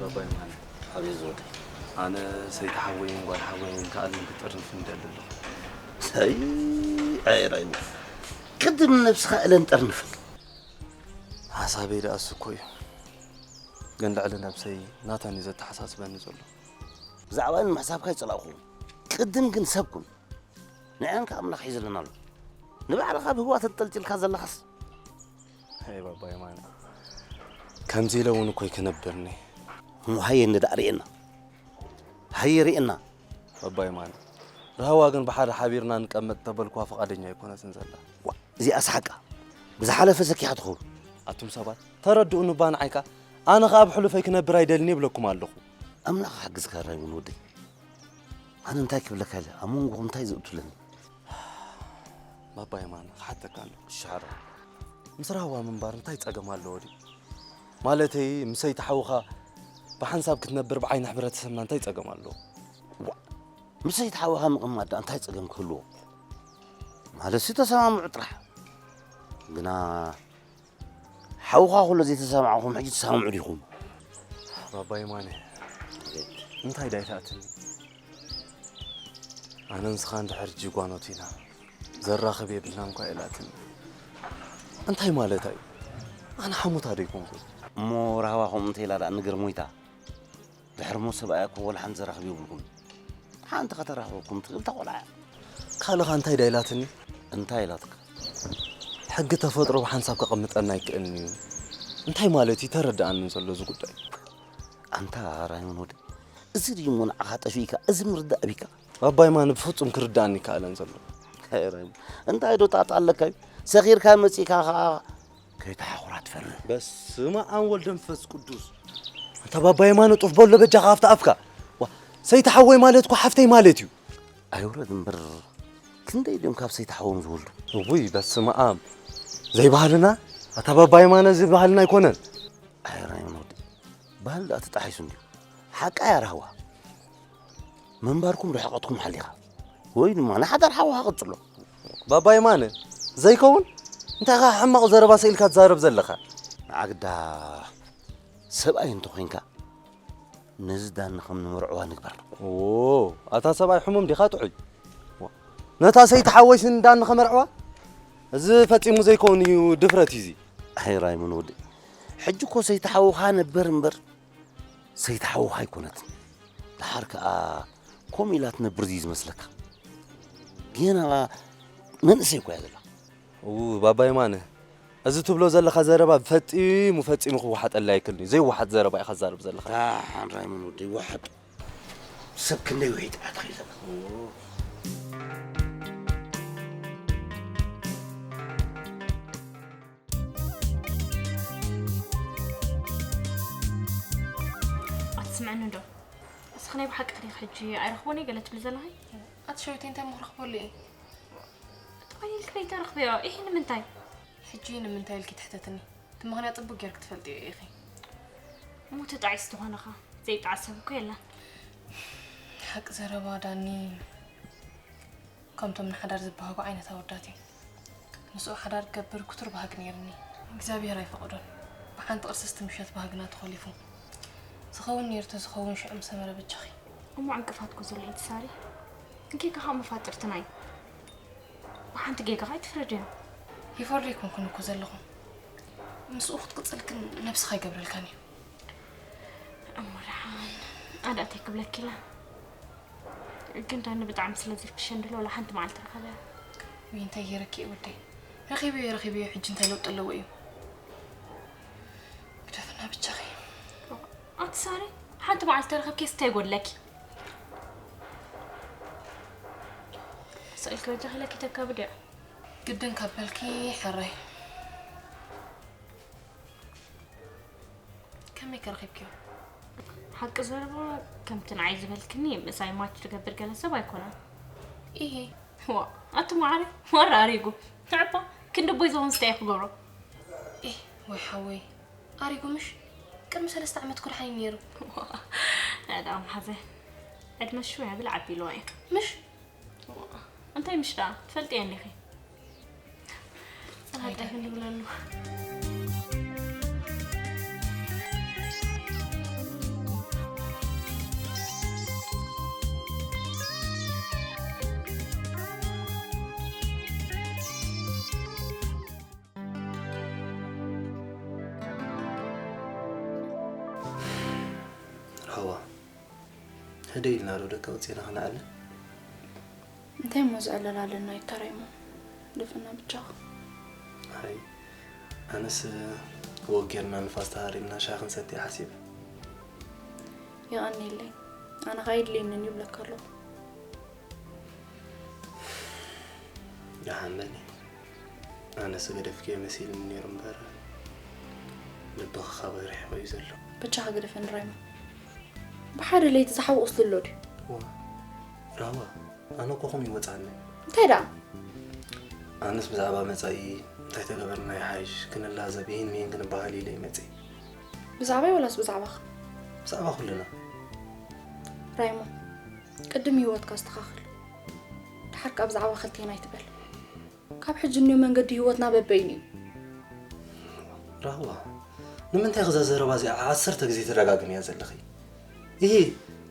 ኣቦይ ማነ፣ ኣቤት ዝወደይ። ኣነ ሰይቲ ሓወይን ጓል ሓወይን ከኣልን ክጥርንፍ እንደሊ ኣለኹ። ሰይ፣ ኣይ ራይሞ፣ ቅድም ንነብስኻ እለን ጠርንፈል። ሓሳበይ ደኣ እሱ እኮ እዩ። ግን ልዕሊ ነብሰይ ናተን እዩ ዘተሓሳስበኒ ዘሎ። ብዛዕባ ንምሕሳብካ ኣይጸላእኹ። ቅድም ግን ሰብ ኩን። ንዕን ከኣ ኣምላኽ ሒዝልና ኣሎ። ንባዕልኻ ብህዋ ተንጠልጢልካ ዘለኻስ? ኣይ ባባ የማነ፣ ከምዚ ኢለ እውን እኮ ኣይክነብርኒ። እሞ ሃየ እንዳ ርኤና። ሃየ ርኤና። ባባ የማነ፣ ራህዋ ግን ብሓደ ሓቢርና ንቀመጥ ተበልኩዋ ፍቓደኛ ኣይኮነትን ዘላ። ዋ፣ እዚኣስ ሓቃ። ብዝሓለፈ ሰኪሓ ትኸውን። ኣቱም ሰባት፣ ተረድኡኒ እባ ንዓይ ከኣ። ኣነ ከኣ ብሕሉፈይ ክነብር ኣይደልን እየ እብለኩም ኣለኹ። ኣምላኽ ሓግዝካ ራይሞን ወደይ። ኣነ እንታይ ክብለካ ኢለ፣ ኣብ መንጎኹም እንታይ ዘእቱ ኣለኒ? ባባ የማነ፣ ክሓተካ ኣለኩ። ሻራ። ምስ ራህዋ ምንባር እንታይ ጸገም ኣለዎ ድዩ? ማለተይ፣ ምስ ሰይቲ ሓውኻ ብሓንሳብ ክትነብር ብዓይኒ ሕብረተሰብና እንታይ ጸገም ኣለዎ? ዋ፣ ምስ ሰይቲ ሓውኻ ምቕማጥ ደኣ እንታይ ጸገም ክህልዎ? ማለትሲ ተሰማምዑ ጥራሕ። ግና ሓውኻ ኩሎ ዘይተሰማዕኹም፣ ሕጂ ትሰማምዑ ዲኹም? ባባ የማነ፣ እንታይ ዳይ ትኣትኒ? ኣነ ንስኻ እንድሕር ጅጓኖት ኢና፣ ዘራኽብ የብልናን እኳ ኢላትኒ። እንታይ ማለታ እዩ? ኣነ ሓሙታ ዶ ኣይኮንኩን? እሞ ራህዋ ከምኡ እንተ ኢላ ደኣ ንገር ሞይታ። ድሕሪ ሞት ሰብኣያ እኮ ወላ ሓንቲ ዘራኽብ የብልኩምን። ሓንቲ ከተራኽበኩም ትኽእል እታ ቆልዓ እያ። ካልኻ እንታይ ዳ ኢላትኒ? እንታይ ኢላትካ? ሕጊ ተፈጥሮ ብሓንሳብ ከቐምጠና ኣይክእልን እዩ። እንታይ ማለት እዩ? ተረድኣኒ ዘሎ እዚ ጉዳይ። ኣንታ ራይሞን ወደይ፣ እዚ ድዩ እሞ ንዓኻ ጠፊእካ፣ እዚ ምርዳእ ኣቢካ? ኣባይ ማን ብፍጹም ክርድኣኒ ይከኣለን ዘሎ። ኣይ ራይሞን፣ እንታይ ዶ ጣጣ ኣለካ እዩ? ሰኺርካ መጺእካ ኸኣ ከይተሓኹራ ትፈርህ። በስመ ኣብ ወልድ መንፈስ ቅዱስ። ኣንታ ባባ የማነ ጡፍ በሎ በጃኻ ኣፍታ ኣፍካ። ዋ፣ ሰይቲ ሓወይ ማለት እኮ ሓፍተይ ማለት እዩ። ኣይውረድ እምበር፣ ክንደይ ድዮም ካብ ሰይቲ ሓዎም ዝወልዱ? እውይ፣ በስመ ኣብ። ዘይባህልና? ኣታ ባባ የማነ፣ እዚ ባህልና ኣይኮነን። ኣይ ራይሞን ወዲ፣ ባህሊ ደኣ ተጣሒሱ እንድዩ። ሓቃ እያ ራህዋ። ምንባርኩም ርሕቐትኩም ሓሊኻ። ወይ ድማ ንሓዳር ሓውኻ ቀጽሎ። ባባ የማነ፣ ዘይከውን? እንታይ ኢኻ ሕማቕ ዘረባ ስኢልካ ትዛረብ ዘለኻ? ንዓግዳ ሰብኣይ እንተኾይንካ፣ ነዚ ዳኒ ከም ንመርዕዋ ንግበር። ኦ፣ ኣታ ሰብኣይ ሕሙም ዲኻ ጥዑይ? ዋ፣ ነታ ሰይቲ ሓወይሲ ንዳኒ ከመርዕዋ? እዚ ፈጺሙ ዘይከውን እዩ፣ ድፍረት እዩ እዚ። ኣይ ራይሞን ወዲ፣ ሕጂ እኮ ሰይቲ ሓውኻ ነበር እምበር፣ ሰይቲ ሓውኻ ኣይኮነትን። ደሓር ከኣ ከምኡ ኢላ ትነብር ድዩ ዝመስለካ? ገና መንእሰይ እኮ እያ ዘላ። እው፣ ባባ የማነ፣ እዚ ትብሎ ዘለኻ ዘረባ ፈጺሙ፣ ፈጺሙ ክወሓጠላ ኣይክእልን እዩ። ዘይወሓጥ ዘረባ ኢኻ ትዛረብ ዘለኻ። ደሓን ራይሞን ወደይ፣ ይወሓጥ። ሰብ ክንደይ ውሒጥ እያ ትኸይድ ዘላ። ኣትስምዐኒ ዶ? እስኺ ናይ ብሓቂ ዲኺ ሕጂ ኣይረኽቦን እየ ገለ ትብሊ ዘለኺ? ኣቲ ሸዊተይ እንታይ እሞ ክረኽበሉ እየ? ጥቕልል ክበይ ተረኽብዮ? ኢሂ ንምንታይ? ሕጂ ንምንታይ ኢልኪ ትሕተትኒ? እቲ ምኽንያት ጽቡቕ ጌርኪ ትፈልጥዮ ኢኺ። እሞ ተጣዒስ ዝኾነኻ ዘይጠዓስ ሰብ እኮ የለን። ሓቂ ዘረባ ዳኒ ከምቶም ንሓዳር ዝበሃጉ ዓይነት ኣወዳት እዩ። ምስኡ ሓዳር ክገብር ክቱር ባህጊ ነይርኒ። እግዚኣብሔር ኣይፈቐዶን። ብሓንቲ ቅርስስቲ ምሸት ባህግና ተኾሊፉ። ዝኸውን ነይሩ ተዝኸውን ሽዑ ምሰመረ በጃኺ። እሞ ዕንቅፋት እኮ ዘሎ ኢቲ ሳሪ። ጌጋኻ መፋጥርትና እዩ። ብሓንቲ ጌጋኻ ኣይትፍረድዮ። ይፈርዶ ኣይኮንኩን እኮ ዘለኹ። ምስኡ ክትቅጽል ግን ነብስኻ ኣይገብረልካን እዩ። እሞ ደሓን ኣዳእታይ ክብለኪ ኢላ። ግን ዳኒ ብጣዕሚ ስለ ዝርክሸን ድሎ ወላ ሓንቲ መዓልቲ ረኸበ። ወይ እንታይ ገይረኪ እየ ወደይ? ረኺበዮ ረኺበዮ ሕጂ እንታይ ለውጢ ኣለዎ እዩ? ግደፍና ብቻኺ። ኣቲ ሳሪ ሓንቲ መዓልቲ ተረኸብኪ እንታይ ጎድለኪ? ስእልኪ በጃኺ ለኪ ተካብድዮ። ግድን ካብ በልኪ ሕራይ። ከመይ ከ ረኺብክዮ? ሓቂ ዘረባ ከምቲ ንዓይ ዝበልክኒ ምሳይ ማች ትገብር ገለ ሰብ ኣይኮነን። ኢሂ። ዋ ኣቲ ማዓረ ማራ ኣሪጉ። ንዕባ ክንዲ ቦይ ዝኾን ስታይ ክገብሮ። ኢህ ወይ ሓወይ ኣሪጉ ምሽ ቅድሚ ሰለስተ ዓመት ኩርሓይ ነይሩ። ዋ ኣዳም ሓዘ ዕድመ ሽው ያብል ዓቢ ኢልዋ እዩ። ምሽ እንታይ ምሽ ደኣ ትፈልጥዮ እንዲኺ? ጸላታይ ክንብለሉ። ህደይ ኢልና ዶ ደቂ ኣውፂና ክነዕልል? እንታይ እሞ ዝዕለል ኣለና ይካራይሞ? ደፍና ብቻኻ። ኣይ ኣነስ ወግ ጌርና ንፋስ ተሃሪምና ሻሂ ክንሰቲ ሓሲብ። የቐንየለይ። ኣነ ኸኣ የድልየንን እዩ ብለካ ኣለኹ። ደሓን በሊ። ኣነስ ገደፍክዮ መሲልኒ ነይሩ እምበር ልብኺ ካባይ ርሒቑ እዩ ዘሎ። በጃኻ ግደፈኒ ራይሞ። ብሓደ ለይቲ ዝሓወቑስ ልሎ ድዩ? ዋ ራህዋ፣ ኣነ እኮ ከምኡ ይወፅኣኒ። እንታይ ደኣ? ኣነስ ብዛዕባ መጻኢ እንታይ ተገበርና ይሓይሽ፣ ክንላዘብ ይህን ምሂን ክንበሃል ኢለ ይመጽእ። ብዛዕባይ ወላስ ብዛዕባኻ? ብዛዕባ ኩልና። ራይሞ፣ ቅድም ህይወትካ ኣስተኻኽል። ደሓር ከኣ ብዛዕባ ክልቴና ኣይትበል። ካብ ሕጂ እንዮ መንገዲ ህይወትና በበይኑ እዩ። ራህዋ፣ ንምንታይ እዛ ዘረባ እዚኣ ዓሰርተ ግዜ ትደጋግምያ ዘለኺ? ኢሂ፣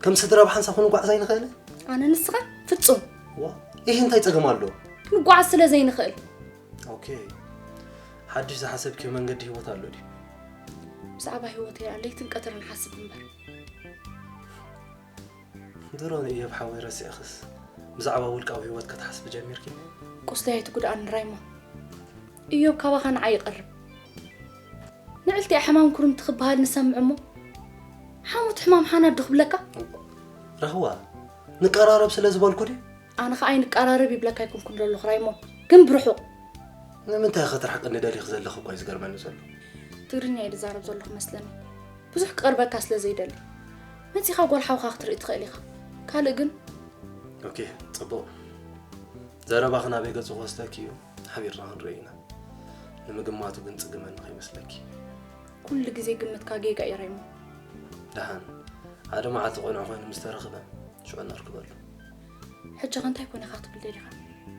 ከም ስድራ ብሓንሳብ ክንጓዓዝ ኣይንኽእልን? ኣነ ንስኻ? ፍጹም። ዋ፣ ኢሂ እንታይ ጸገም ኣሎ? ክንጓዓዝ ስለ ዘይንኽእል። ኦኬ። ሓድሽ ዝሓሰብክዮ መንገዲ ህይወት ኣሎ ድዩ? ብዛዕባ ህይወተይ ደኣ ለይትን ቀትርን ሓስብ እምበር። ድሮ ንእዮብ ሓወይ ረሲዕኽስ ብዛዕባ ውልቃዊ ህይወት ክትሓስቢ ጀሚርኪ? ቁስለይ ኣይትጉድኣኒ ራይሞ። እዮብ ካባኻ ንዓይ ይቐርብ። ንዕልቲ እያ ሕማም ኩርምቲ ክበሃል ንሰምዕ እሞ ሓሞት ሕማም ሓናት ዶ ክብለካ? ራህዋ፣ ንቀራረብ ስለ ዝበልኩ ድዩ? ኣነ ኸኣ ኣይንቀራረብ ይብለካ ኣይኮንኩን ዘለኹ ራይሞ፣ ግን ብርሑቕ። ንምንታይ ክትርሕቅኒ ደሊኺ ዘለኺ እኮ እዩ ዝገርመኒ ዘሎ። ትግርኛ እየ ዝዛረብ ዘለኹ መስለኒ። ብዙሕ ክቐርበካ ስለ ዘይደሊ። መጺኻ ጓል ሓውኻ ክትርኢ ትኽእል ኢኻ። ካልእ ግን ኦኬ፣ ጽቡቕ። ዘረባኺ ናበይ ገጹ ክወስደኪ እዩ፣ ሓቢርና ክንርኢ ኢና። ንምግማቱ ግን ጽግመኒ ከይመስለኪ። ኩሉ ግዜ ግምትካ ጌጋ እዩ ራይሞ። ደሓን፣ ሓደ መዓልቲ ቆንዑ ኮይኑ ምስ ተረኽበ፣ ሽዑ ነርክበሉ። ሕጂ ኸ እንታይ ኮነ ኢኻ ክትብል ደሊኻ?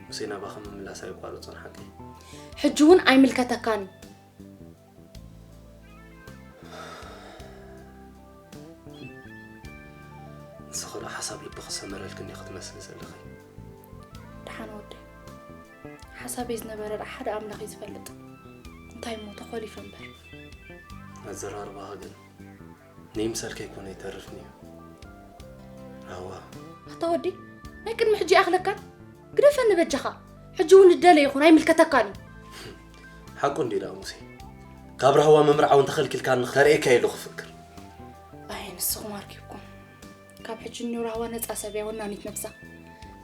ሙሴ ናባኺ ምምላስ ኣየቋረጾን ሓቀይ። ሕጂ እውን ኣይምልከተካን እዩ። ንስኺ ደኣ ሓሳብ ልብኺ ዝሰመረልኪ እንዲኺ ትመስሊ ዘለኺ። ደሓን ወደይ፣ ሓሳበይ ዝነበረ ደኣ ሓደ ኣምላኽ እዩ ዝፈልጥ። እንታይ እሞ ተኾሊፈ እምበር። ኣዘራርባኺ ግን ንይምሰል ከይኮነ ኣይተርፍን እዩ። ራህዋ። ኣታ ወዲ፣ ናይ ቅድሚ ሕጂ ይኣኽለካን? ግደፈኒ በጃኻ። ሕጂ እውን እደለ ይኹን ኣይምልከተካን እዩ። ሓቁ እንድዩ ደኣ ሙሴ። ካብ ራህዋ ምምርዓው እንተኸልኪልካኒ ተርእየካ ኢሉ ክፍክር። ኣይ ንስኹም ኣርኪብኩም። ካብ ሕጂ እኒኦ ራህዋ ነጻ ሰብ እያ፣ ወናኒት ነብሳ።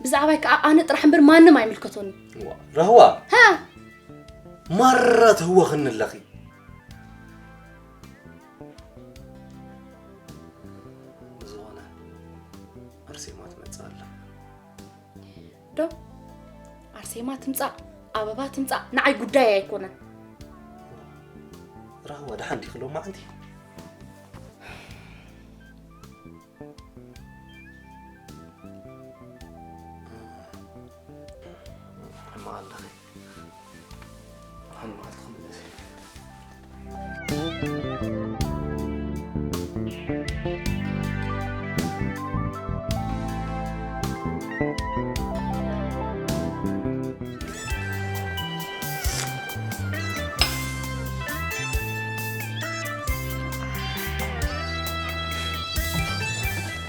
ብዛዕባይ ከኣ ኣነ ጥራሕ እምበር ማንም ኣይምልከቶን እዩ። ዋ፣ ራህዋ! ሃ! ማራ ትህወኽኒ ኣለኺ። ብዝኾነ ኣርሴማ ትመጽእ ኣላ። ዶ ኣርሴማ ትምጻእ፣ ኣበባ ትምጻእ፣ ንዓይ ጉዳይ ኣይኮነን። ራህዋ ደሓን ዲኺ ሎማዓንቲ? ሕማቕ ኣለኺ። ሕማቕ ክምለስ።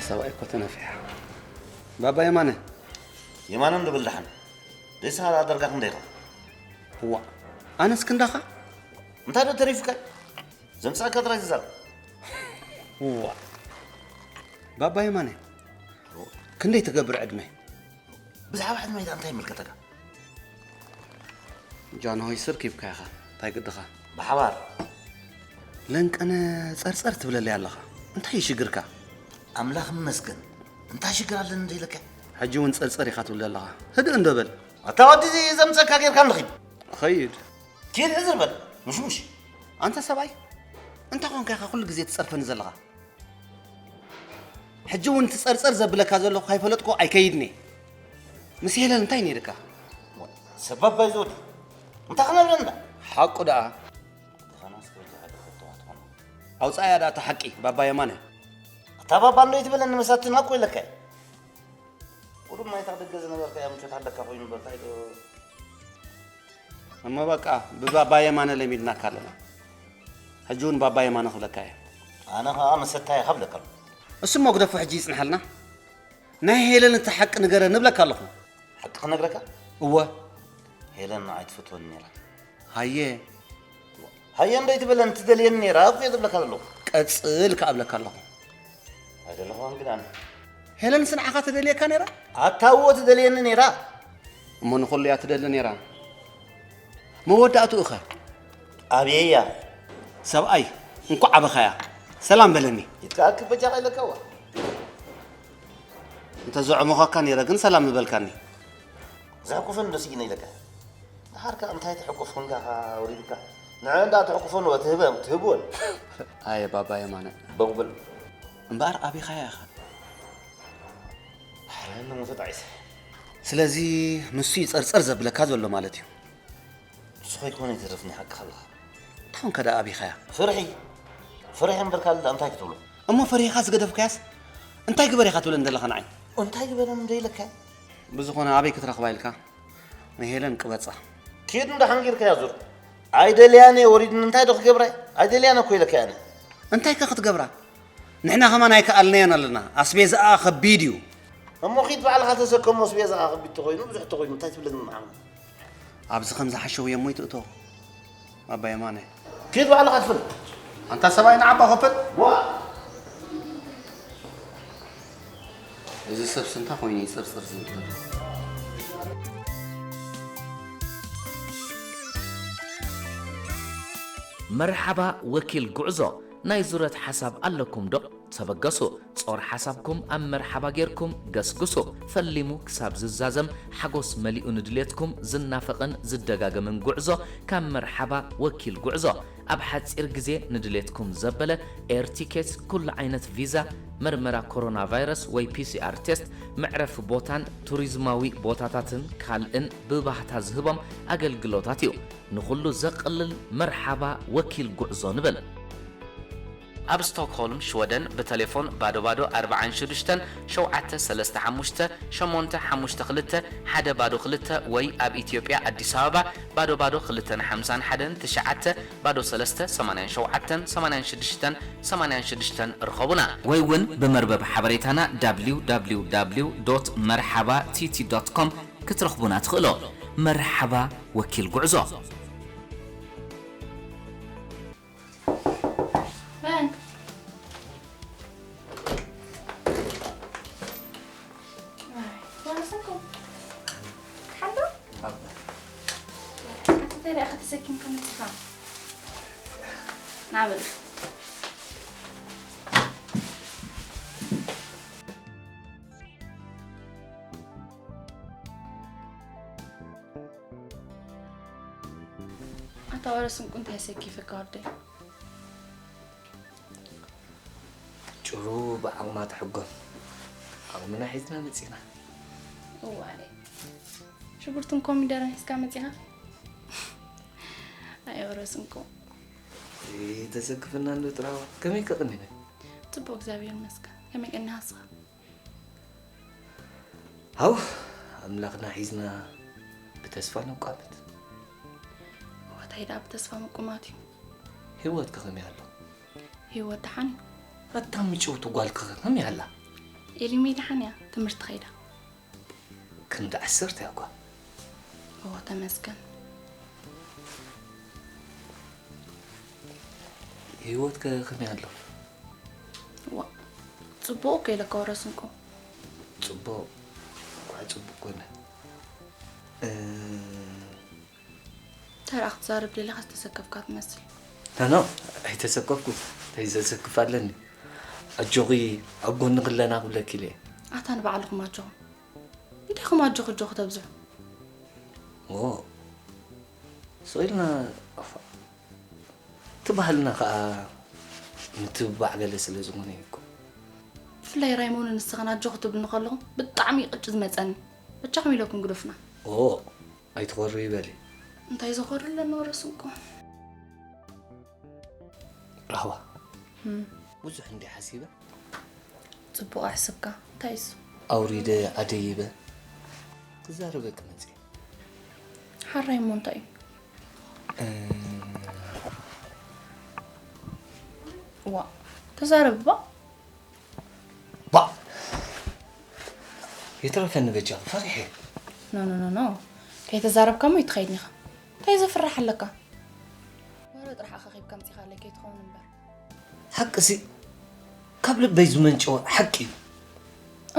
ሰብኣይ እኮ ተነፊሓ። ባባ የማነ። የማነ እንዶ በል ደሓን። ደይሳ ዳርጋ ክንደይ ኢኻ? እዋ፣ ኣነስ ክንዳኻ? እንታይ ዶ ተሪፉካ? ዘምጻእካ ጥራይ ትዛረብ። እዋ። ባባ የማነ። ክንደይ ትገብር ዕድመ? ብዛዕባ ዕድመይ እንታይ ይምልከተካ? ጃንሆይ ስርክ ሂብካ ኢኻ፣ እንታይ ግድኻ? ብሓባር። ለንቀነ ጸርጸር ትብለለይ ኣለኻ። እንታይ እዩ ሽግርካ? ኣምላኽ ይመስገን። እንታይ ሽግር ኣለኒ እንዶ ኢለካ? ሕጂ እውን ጸርጸር ኢኻ ትብል ዘለኻ። ህድእ እንዶ በል። ኣታ ወዲ እዚ ዘምጸካ ጌርካ ንኺድ። ኸይድ። ኪድ ሕዝር በል። ምሽሙሽ። ኣንታ ሰብኣይ፣ እንታይ ኾንካ ኢኻ ኩሉ ግዜ ትጸርፈኒ ዘለኻ? ሕጂ እውን ትጸርጸር ዘብለካ ዘለኹ ካይፈለጥኩ ኣይከይድን እየ። ምስ ሄለን እንታይ ነይርካ? ሰባብ ባይዞዲ። እንታይ ክነብረና? ሓቁ ደኣ። ድኻናስ ከይዱ ሓደ ፈቶ ኣትኾኖ። ኣውጻእያ ደኣ እታ ሓቂ፣ ባባ የማነ። ኣታ ባባ እንዶ ይትበለኒ መሳትና እኮ ኢለካ እየ። ቁሩብ ናይታ ደገ ዝነበርካያ ምቾት ኣለካ ኮይኑ እምበር እንታይ ዶ? እሞ በቃ ብባባ የማነ ለሚድናካ ኣለና። ሕጂ እውን ባባ የማነ ክብለካ እየ። ኣነ ኸኣ መሰታይ ኢኻ ብለካ ኣለኹ። እሱ እሞ ግደፎ ሕጂ ይጽንሓልና። ናይ ሄለን እቲ ሓቂ ንገረ ንብለካ ኣለኹ። ሓቂ ክነግረካ? እወ። ሄለን ንዓይ ትፈትወኒ ነይራ። ሃየ። ሃየ እንዶ ኣይትበለን፣ ትደልየኒ ነይራ እኮ እየ ዝብለካ ዘለኹ። ቀጽል ከኣ እብለካ ኣለኹ። ኣይደለኹዋን ግን ኣነ። ሄለንስ ንዓኻ ትደልየካ ነይራ? ኣታ እወ ትደልየኒ ነይራ። እሞ ንኹሉ እያ ትደሊ ነይራ። መወዳእትኡ ኸ? ኣበየያ? ሰብኣይ፣ እንኳዕ ኣበኻያ። ሰላም በለኒ። ይትከኣልክ በጃኻ ኢለካዋ። እንተ ዘዕሞኸካ ነይረ ግን ሰላም ምበልካኒ። ዘሕቁፈን ዶ ስኢነ ኢለካ? ደሓር ከኣ እንታይ ትሕቁፍ ኮንካ ከኣ ወሪድካ? ንዐ እንዳ ትሕቁፎን ወ ትህበን፣ ትህብወን። ኣየ ባባ የማነ። በቑብል። እምበኣር ኣቢኻያ ኢኻ። ኣረ፣ ንሞተ ጣዒሰ። ስለዚ ንሱ እዩ ጸርጸር ዘብለካ ዘሎ ማለት እዩ። ንሱ ከይኮነ ይተርፍ ናይ ሓቅኻ ኣለኻ። እንታይ ኮንካ ደኣ ኣቢኻያ? ፍርሒ። ፍርሒ እምበር ካልእ ደኣ እንታይ ክትብሎ? እሞ ፈሪሕኻ ዝገደፍካያስ እንታይ ግበር ኢኻ ትብለኒ ዘለኻ ንዓይ? እንታይ ግበር እንዶ ኢለካ? ብዝኾነ ኣበይ ክትረኽባ ኢልካ? ንሄለን ቅበጻ። ኪድ እንዶ ሓንጊርካያ ዙር። ኣይደልያን እየ ወሪድኒ እንታይ ዶ ክገብራ እየ? ኣይደልያን እኮ ኢለካ ኣነ። እንታይ ከ ክትገብራ? ንሕና ከማን ኣይከኣልናዮን ኣለና። ኣስቤዛኣ ከቢድ እዩ። እሞ ኪድ ባዕልኻ ተሰከሞ ኣስቤዛኻ ከቢድ ተኾይኑ ብዙሕ ተኾይኑ እንታይ ትብለኒ ንዓኻ? ኣብዚ ከም ዝሓሸው እየ እሞ ይትእቶ። ኣባ የማነ። ኪድ ባዕልኻ ትፍል። ኣንታ ሰብኣይ ንዓባ ኸፍል። ዋ! እዚ ሰብስ እንታይ ኮይኑ እዩ ጽርጽር ዝብል ዘሎ? መርሓባ ወኪል ጉዕዞ፣ ናይ ዙረት ሓሳብ ኣለኩም ዶ? ተበገሱ። ጾር ሓሳብኩም ኣብ መርሓባ ጌርኩም ገስግሱ። ፈሊሙ ክሳብ ዝዛዘም፣ ሓጎስ መሊኡ ንድሌትኩም ዝናፈቕን ዝደጋገምን ጉዕዞ ካብ መርሓባ ወኪል ጉዕዞ። ኣብ ሓጺር ግዜ ንድሌትኩም ዘበለ ኤር ቲኬት፣ ኩሉ ዓይነት ቪዛ፣ መርመራ ኮሮና ቫይረስ ወይ ፒ ሲ ኣር ቴስት፣ መዕረፊ ቦታን ቱሪዝማዊ ቦታታትን ካልእን ብባህታ ዝህቦም ኣገልግሎታት እዩ። ንኹሉ ዘቕልል መርሓባ ወኪል ጉዕዞ ንብል። ኣብ ስቶክሆልም ሽወደን ብተሌፎን ባዶ ባዶ ኣርብዓን ሽዱሽተን ሸውዓተ ሰለስተ ሓሙሽተ ሸሞንተ ሓሙሽተ ክልተ ሓደ ባዶ ክልተ ወይ ኣብ ኢትዮጵያ ኣዲስ ኣበባ ባዶ ባዶ ክልተን ሓምሳን ሓደን ትሽዓተ ባዶ ሰለስተ ሰማንያን ሸውዓተን ሰማንያን ሽዱሽተን ሰማንያን ሽዱሽተን ርኸቡና። ወይ እውን ብመርበብ ሓበሬታና www.merxaba.tt.com ክትረኽቡና ትኽእሉ። መርሓባ ወኪል ጉዕዞ። መን? ኣይ፣ ዋላ ሰንኮ። ሓሎ? ኣቲ ተሪኣ ከተሰኪምካ መጺኻ። ና በል። ኣታ ወረ ስንቁ እንታይ ሰኪፈካ ወደይ? ጭሩ ብዓቕማ ትሕጎም። ዓቕምና ሒዝና መጺና። እዋለ። ሽጉርትን ኮሚደረን ሒዝካ መጺኻ? ኣይ ወረ ስንቁ። ተዘክፍና እንዶ ጥራዋ። ከመይ ከቕኒነ? ጽቡቕ እግዚኣብሔር ይመስገን። ከመይ ቀኒኻ ንስኻ? ሃው ኣምላኽና ሒዝና ብተስፋ ነቋምት። ዋታይ ደኣ ብተስፋ ምቁማት እዩ። ህይወትከ ከመይ ኣሎ? ህይወት ደሓን እዩ። ኣታ ምጭውቲ ጓልከ ከመይ ኣላ? ኤሊመይ ደሓን እያ፣ ትምህርቲ ከይዳ። ክንዲ ዓሰርተ እያ እኳ። እዎ ተመስገን። ህይወትከ ከመይ ኣሎ? ዋ ጽቡቕ እኮ ኢለካ ወረ ስንቁ። ጽቡቕ እኳ ጽቡቕ ኮነ። እ፣ ተራ ክትዛረብ ደሊኻ ዝተሰከፍካ ትመስል። ኖ፣ ኖ፣ ኣይተሰከፍኩ። እንታይ ዘሰክፍ ኣለኒ? ኣጆኺ፣ ኣብ ጎንኺ ኣለና ክብለኪ ኢለ። ኣታ ንባዕልኹም ኣጆኹም። እንታይ ኹም ኣጆኺ ኣጆኺ ተብዝሑ? ኦ፣ ስቕ ኢልና፣ እቲ ባህልና ኸኣ ምትብባዕ ገለ ስለ ዝኾነ እዩ እኮ። ብፍላይ ራይሞንን ንስኻን ኣጆኺ ትብሉኒ ከለኹም ብጣዕሚ እዩ ቅጭ ዝመጸኒ። በጃኹም ኢለኩም ግደፉና። ኦ፣ ኣይትኾሪ በሊ። እንታይ ዘኾሪ ኣለኒ ወረ ስንቁ? ራህዋ። እም። ብዙሕ እንዲ ሓሲበ? ጽቡቕ ኣሕስብካ። እንታይ እሱ? ኣውሪደ ኣደይበ። ክዛረበኪ መጺ። ሓራይ እሞ እንታይ እዩ? እ፣ ዋ፣ ተዛረብ ባ። ባ። ይትረፈኒ በጃኺ፣ ፈሪሐ። ኖ፣ ኖ፣ ኖ፣ ኖ። ከይተዛረብካ እሞ ይትኸይድ ኒኻ። እንታይ ዘፍርሕ ኣለካ? ወረ ጥራሕ ኣኻኺብካ ኣምጺኻለይ ከይትኸውን እምበር። ሓቅሲ ካብ ልበይ ዝመንጨወ ሓቂ እዩ።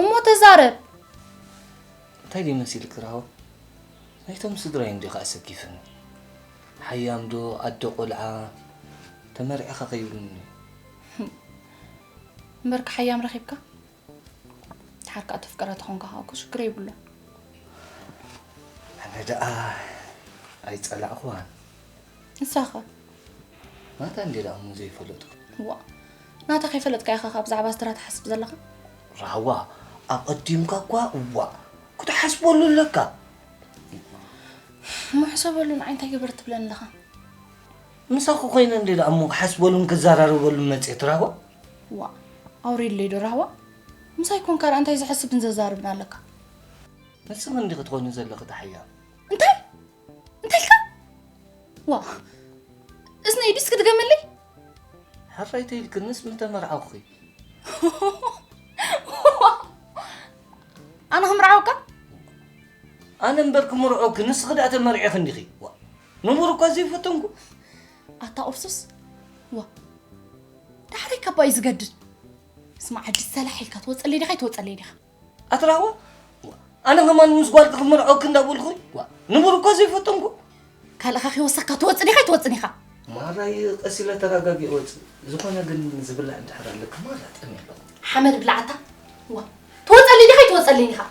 እሞ ተዛረብ። እንታይ ደይ መሲልኪ ራህዋ? ናይቶም ስድራይ እንዲኻ ኣሰኪፍኒ። ሓያም ዶ ኣደ ቆልዓ ተመርዒኻ ከይብሉኒ። እምበርካ ሓያም ረኺብካ? ድሓር ከኣ ተፍቅራ ተኾንካ ከኣ እኮ ሽግር የብሉን። ኣነ ደኣ ኣይጸላእኽዋን። ንሳኸ? ናታ እንዴ ደኣ እሞ ዘይፈለጥኩ። ዋ፣ ናታ ከይፈለጥካ ኢኻ ካብ ብዛዕባ ስድራ ትሓስብ ዘለኻ? ራህዋ፣ ኣቐዲምካ እኳ እዋ ክትሓስበሉ ኣለካ። እሞ ሕሰበሉ ንዓይ እንታይ ግበር ትብለኒ ኣለኻ? ምሳኺ ኮይነ እንዴ ደኣ እሞ ክሓስበሉን ክዘራረበሉን መጽኤ ትራህዋ? ዋ፣ ኣውሪድለይ ዶ ራህዋ? ምሳይ ኮንካ ደኣ እንታይ ዝሕስብን ዘዛርብን ኣለካ? ንስኺ እንዲኺ ትኾኒ ዘለኺ ተሓያም። እንታይ? እንታይ ኢልካ? ዋ፣ እዝነይ ድስ ክትገመለይ? ሕራይ ተይልክንስ ምን ተመርዓኹኺ? ኣነ ክምርዓወካ? ኣነ እምበር ክምርዖኪ፣ ንስኺ ደኣ ተመርዒኺ እንዲኺ። ዋ፣ ንቡር እኳ ዘይፈተንኩ። ኣታ ኡርሱስ፣ ዋ፣ ዳሕረይ ካባ እዩ ዝገድድ። ስማዕ፣ ዕድል ሰላሕ ኢልካ ትወጸለይ ዲኻ፣ ኣይትወጸለይ ዲኻ? ኣትራህዋ፣ ኣነ ከማን ምስ ጓልኪ ክምርዖኪ እንዳበልኩ፣ ዋ፣ ንቡር እኳ ዘይፈተንኩ። ካልእኻ ከይወሰካ ትወጽእ ዲኻ ኣይትወጽን ኢኻ? ማራይ ቀስ ኢለ ተረጋጊ ወጽእ። ዝኾነ ግን ዝብላዕ እንድሕር ኣለካ ማራ ጠምየ ኣለኹ። ሓመድ ብላዕታ፣ ዋ፣ ትወጸለይ ዲኻ ኣይትወጸለይን ኢኻ?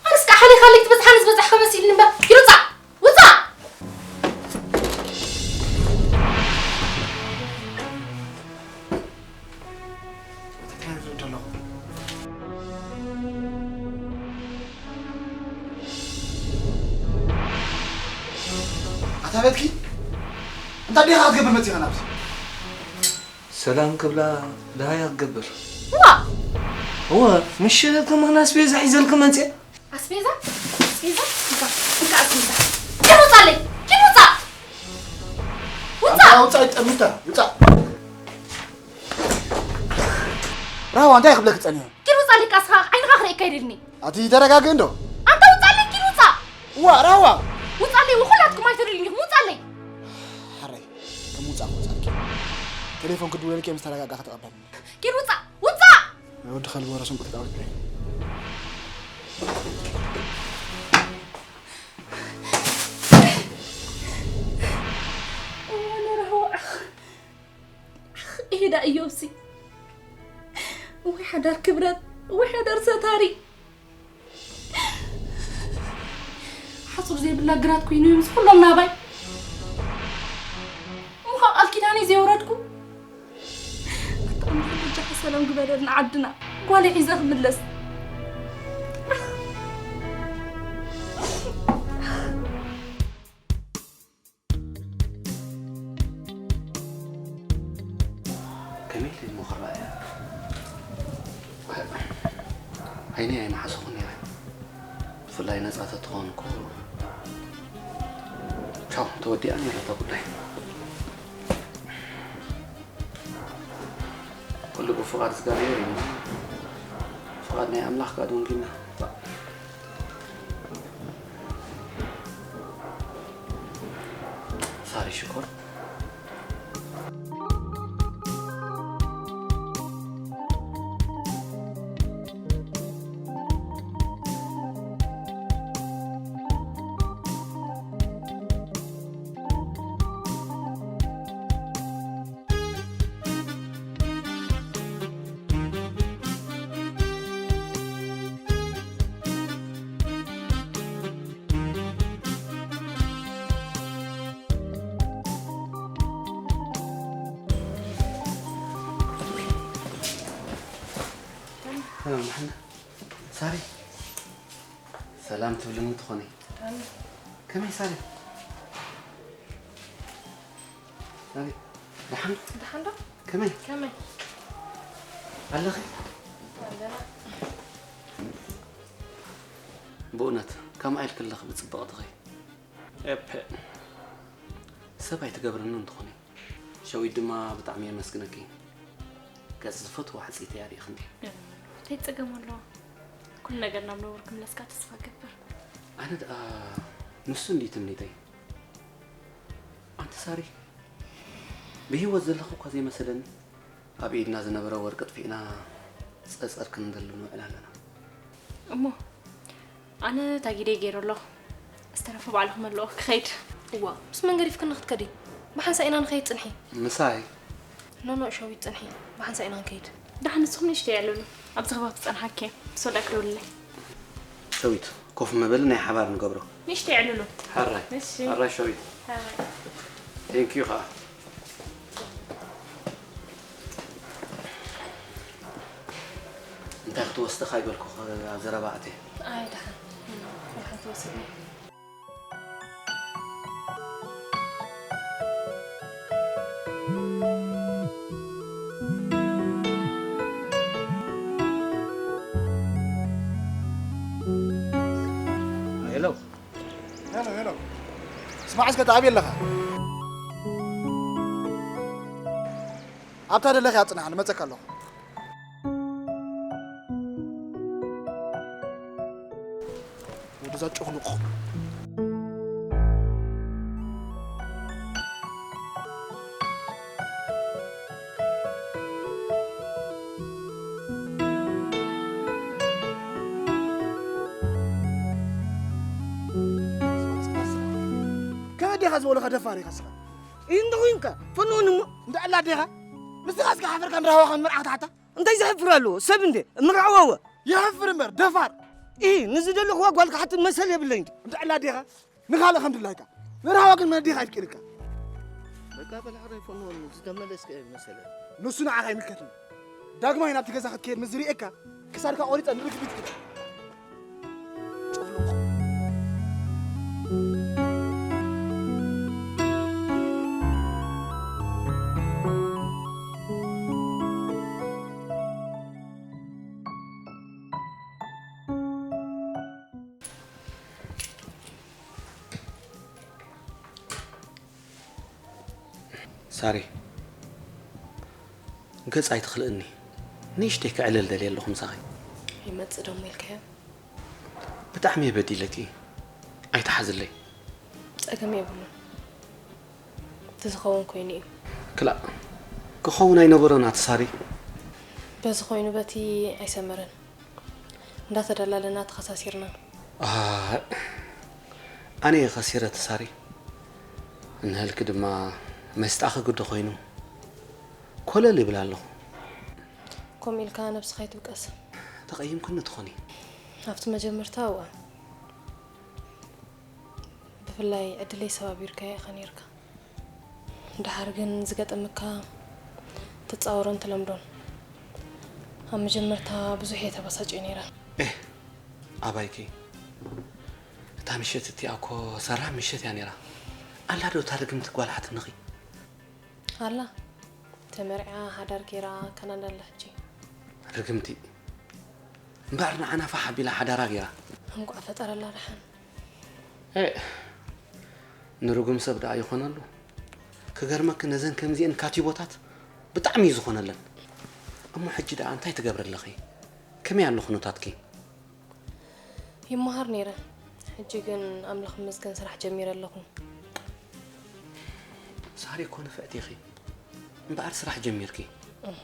ኣነስ ከዓ ሓሊኻለይ ክትበጽሓኒ ዝበጻሕካ መሲልኒ እምበር፣ ኪድ ውጻእ! ውጻእ! እንታይ ትብል ዘለኹ? ኣታ በትኪ፣ እንታይ ዲኻ ክትገብር መጺኻ ናብዚ? ሰላም ክብላ ደሃያ ክገብር። ዋ! እወ፣ ምሽ ከማን ኣስቤዛ ሒዘልኪ መጽየ። ኣስቤዛ? ኣስቤዛ? እንካ፣ እንካ ኣስቤዛ። ኪድ ውጻለይ! ኪድ ውጻእ! ውጻእ! ኣታ ውጻእ፣ ጠሚታ፣ ውጻእ። ራህዋ፣ እንታይ ክብለኪ ጸኒሑ? ኪድ ውጻለይ፣ ቃስኻ ዓይንኻ ክርእየካ ይደልኒ። ኣቲ ተረጋግእ እንዶ። ኣንታ ውጻለይ፣ ኪድ ውጻእ! ዋ፣ ራህዋ! ውጻለይ፣ ወኹላትኩም ኣይተደልዩኹም፣ ውጻለይ! ሓራይ፣ ከም ውጻእ ክወጻልኪ። ቴሌፎን ክድውለልኪ ምስ ተረጋጋኺ ተቐበልኒ። ኪድ ውጻእ! ውጻእ! ናይ ወዲ ከልቢ ወረ ስንቁ ተጻወት ብለይ። እዋነ ራህዋ፣ ኣኽ፣ ኣኽ፣ ኢዳ እዮብሲ። ወይ ሓዳር ክብረት፣ ወይ ሓዳር ሰታሪ። ሓጹር ዘይብላ ግራት ኮይኑ ምስ ኩሎም ናባይ። እሞ ካብ ቃል ኪዳነይ ዘየውረድኩ። ኣታ ኣምላኽ በጃኻ ሰላም ግበረልና ዓድና። ጓለይ ሒዘ ክምለስ። ከመይ ኢለ እሞ ክረኣያ? ዓይነይ ኣይመሓሰኹን ነይረ። ብፍላይ ነጻ ተትኸውን እኮ ቻው፣ ተወዲኣ ነይራ እታ ጉዳይ። ኩሉ ብፍቓድ እግዚኣብሔር እዩ። ፍቓድ ናይ ኣምላኽ ከኣ ደንጊና። ሳሪ ሽኮር። ሰላም፣ ደሓን ዶ? ሳሪ፣ ሰላም ትብልኒ ትኾኒ? ከመይ ሳሪ? ሳሪ፣ ደሓን ዶ? ደሓን ዶ? ከመይ? ከመይ? ኣለኺ? ኣለና። ብእውነት፣ ከምኣ ኢልኪ ኣለኺ ብጽብቕትኺ። ኤፐ። ሰብ ኣይትገብርንን ትኾኒ። ሸዊት ድማ ብጣዕሚ የመስግነኪ። ገጽ ዝፈትዎ ሓጽይቲ ኣርእኽኒ። እንታይ ጸገም ኣለዎ? ኩሉ ነገር ናብ ንቡር ክምለስካ ተስፋ እገብር። ኣነ ደኣ ንሱ እንድዩ ትምኒተይ። ኣንቲ ሳሪ፣ ብህይወት ዘለኺ እኳ ዘይመሰለኒ፣ ኣብ ኢድና ዝነበረ ወርቂ ኣጥፊእና ጸጸር ክንደሊ ንውዕል ኣለና። እሞ ኣነ ታጊደይ ገይረ ኣለኹ። ዝተረፈ ባዕልኹም ኣለዎ ክኸይድ። እዋ፣ ምስ መን ገዲፍክኒ ክትከዲ? ብሓንሳእ ኢና ንኸይድ፣ ጽንሒ። ምሳይ? ኖኖ፣ ሸዊት ጽንሒ። ብሓንሳእ ኢና ንከይድ። ደሓን ንስኹም ንእሽተይ ኣዕልሉ። ኣብዚ ከባቢ ክጸንሓኪ እየ። ምስ ወዳእኪ ደውልለይ። ሸዊት፣ ኮፍ መበሊ ናይ ሓባር ንገብሮ። ንእሽተይ ኣዕልሉ። ሕራይ። እሺ። ሕራይ ሸዊት። ሕራይ። Thank you ኸኣ። እንታይ ክትወስዲ ኸኣ ይበልኩ ኣብ ዘረባ ኣትየ። ኣይ፣ ደሓን። ደሓን ትወስድኒ። ሄሎ። ሄሎ፣ ሄሎ። ስማዕ እስከ፣ ተኣበይ ኣለኻ? ኣብታ ደለኻ ጽናሕ፣ ንመጸካ ኣለኹ። ወደዛ ጭፍሉቕ። ከመይ ዲኻ ዝበሉኻ ደፋር ኢኻ እስኻ? እንተ ኾይንካ፣ ፈንወኒ እሞ። እንዳ ኣላ ኣዴኻ? ንስኻ እስከ ሓፈርካ ንራህዋኻን መርዓኻ ትሓታ? እንታይ ዘሕፍር ኣለዎ? ሰብ እንደ እምርዓዎ። የሕፍር እምበር፣ ደፋር። ኢ፣ ንዝደለኽዋ ጓል ክሓትት መሰል የብለይን። እንዳ ኣላ ኣዴኻ? ንኻልእ ከም ድላይካ። ንራህዋ ግን መን ኣዴኻ ይፍቂድካ? በቃ በል ሕራይ ፈንወኒ፣ ዝተመለስካ እዩ መሰለኒ። ንሱ ንዓኻ ኣይምልከትን። ዳግማይ ናብቲ ገዛ ክትከይድ ምስ ዝርእየካ፣ ክሳድካ ቆሪጸ ንርግቢት ክዳ። ጭፍሉቕ። ሳሪ፣ ገጽ ኣይትኽልእኒ። ንእሽተይ ከዕልል ደልየ ኣለኹ ምሳኺ። ይመጽእ ደሞ ኢልካዮ? ብጣዕሚ እየ በዲለኪ። ኣይትሓዝለይ። ጸገም የብሉን። እቲ ዝኸውን ኮይኑ እዩ። ክላእ፣ ክኸውን ኣይነበሮን ኣቲ ሳሪ። በዚ ኮይኑ በቲ ኣይሰመረን። እንዳተደላለና ተኸሳሲርና። ኣህ፣ ኣነ እየ ከሲረ ኣቲ ሳሪ። እንሀልኪ ድማ መስጣኺ ግዲ ኮይኑ ኮለል ይብል ኣለኹ። ከምኡ ኢልካ ነብስኻ ኣይትውቀስ። ተቐይምክኒ ትኾኒ። ኣብቲ መጀመርታ እዋ። ብፍላይ ዕድለይ ሰባቢርካዮ ኢኻ ነይርካ። ደሓር ግን ዝገጠመካ ትጻወሮን ትለምዶን። ኣብ መጀመርታ ብዙሕ እየ ተበሳጭዮ ነይረ። ኤህ፣ ኣባይኪ። እታ ምሸት እቲኣ እኮ ሰራህ ምሸት እያ ነይራ። ኣላ ዶ እታ ርግምቲ ጓል ሓትንኺ? ኣላ። ተመርዕያ ሓዳር ገይራ ካናዳ ኣላ ሕጂ። ርግምቲ። እምበኣር ንዓና ፋሕ ኣቢላ ሓዳራ ገይራ። እንቋዕ ፈጠረላ ደሓን። ኤእ፣ ንርጉም ሰብ ደኣ ይኾነሉ። ክገርመኪ ነዘን ከምዚኤን ካቲቦታት ብጣዕሚ እዩ ዝኾነለን። እሞ ሕጂ ደኣ እንታይ ትገብሪ ኣለኺ? ከመይ ኣሎ ኩነታትኪ? ይመሃር ነይረ። ሕጂ ግን ኣምላኽ ይመስገን ስራሕ ጀሚረ ኣለኹ። ሳሪ እኮ ንፍዕቲ ኢኺ። እምበኣር ስራሕ ጀሚርኪ? እህ፣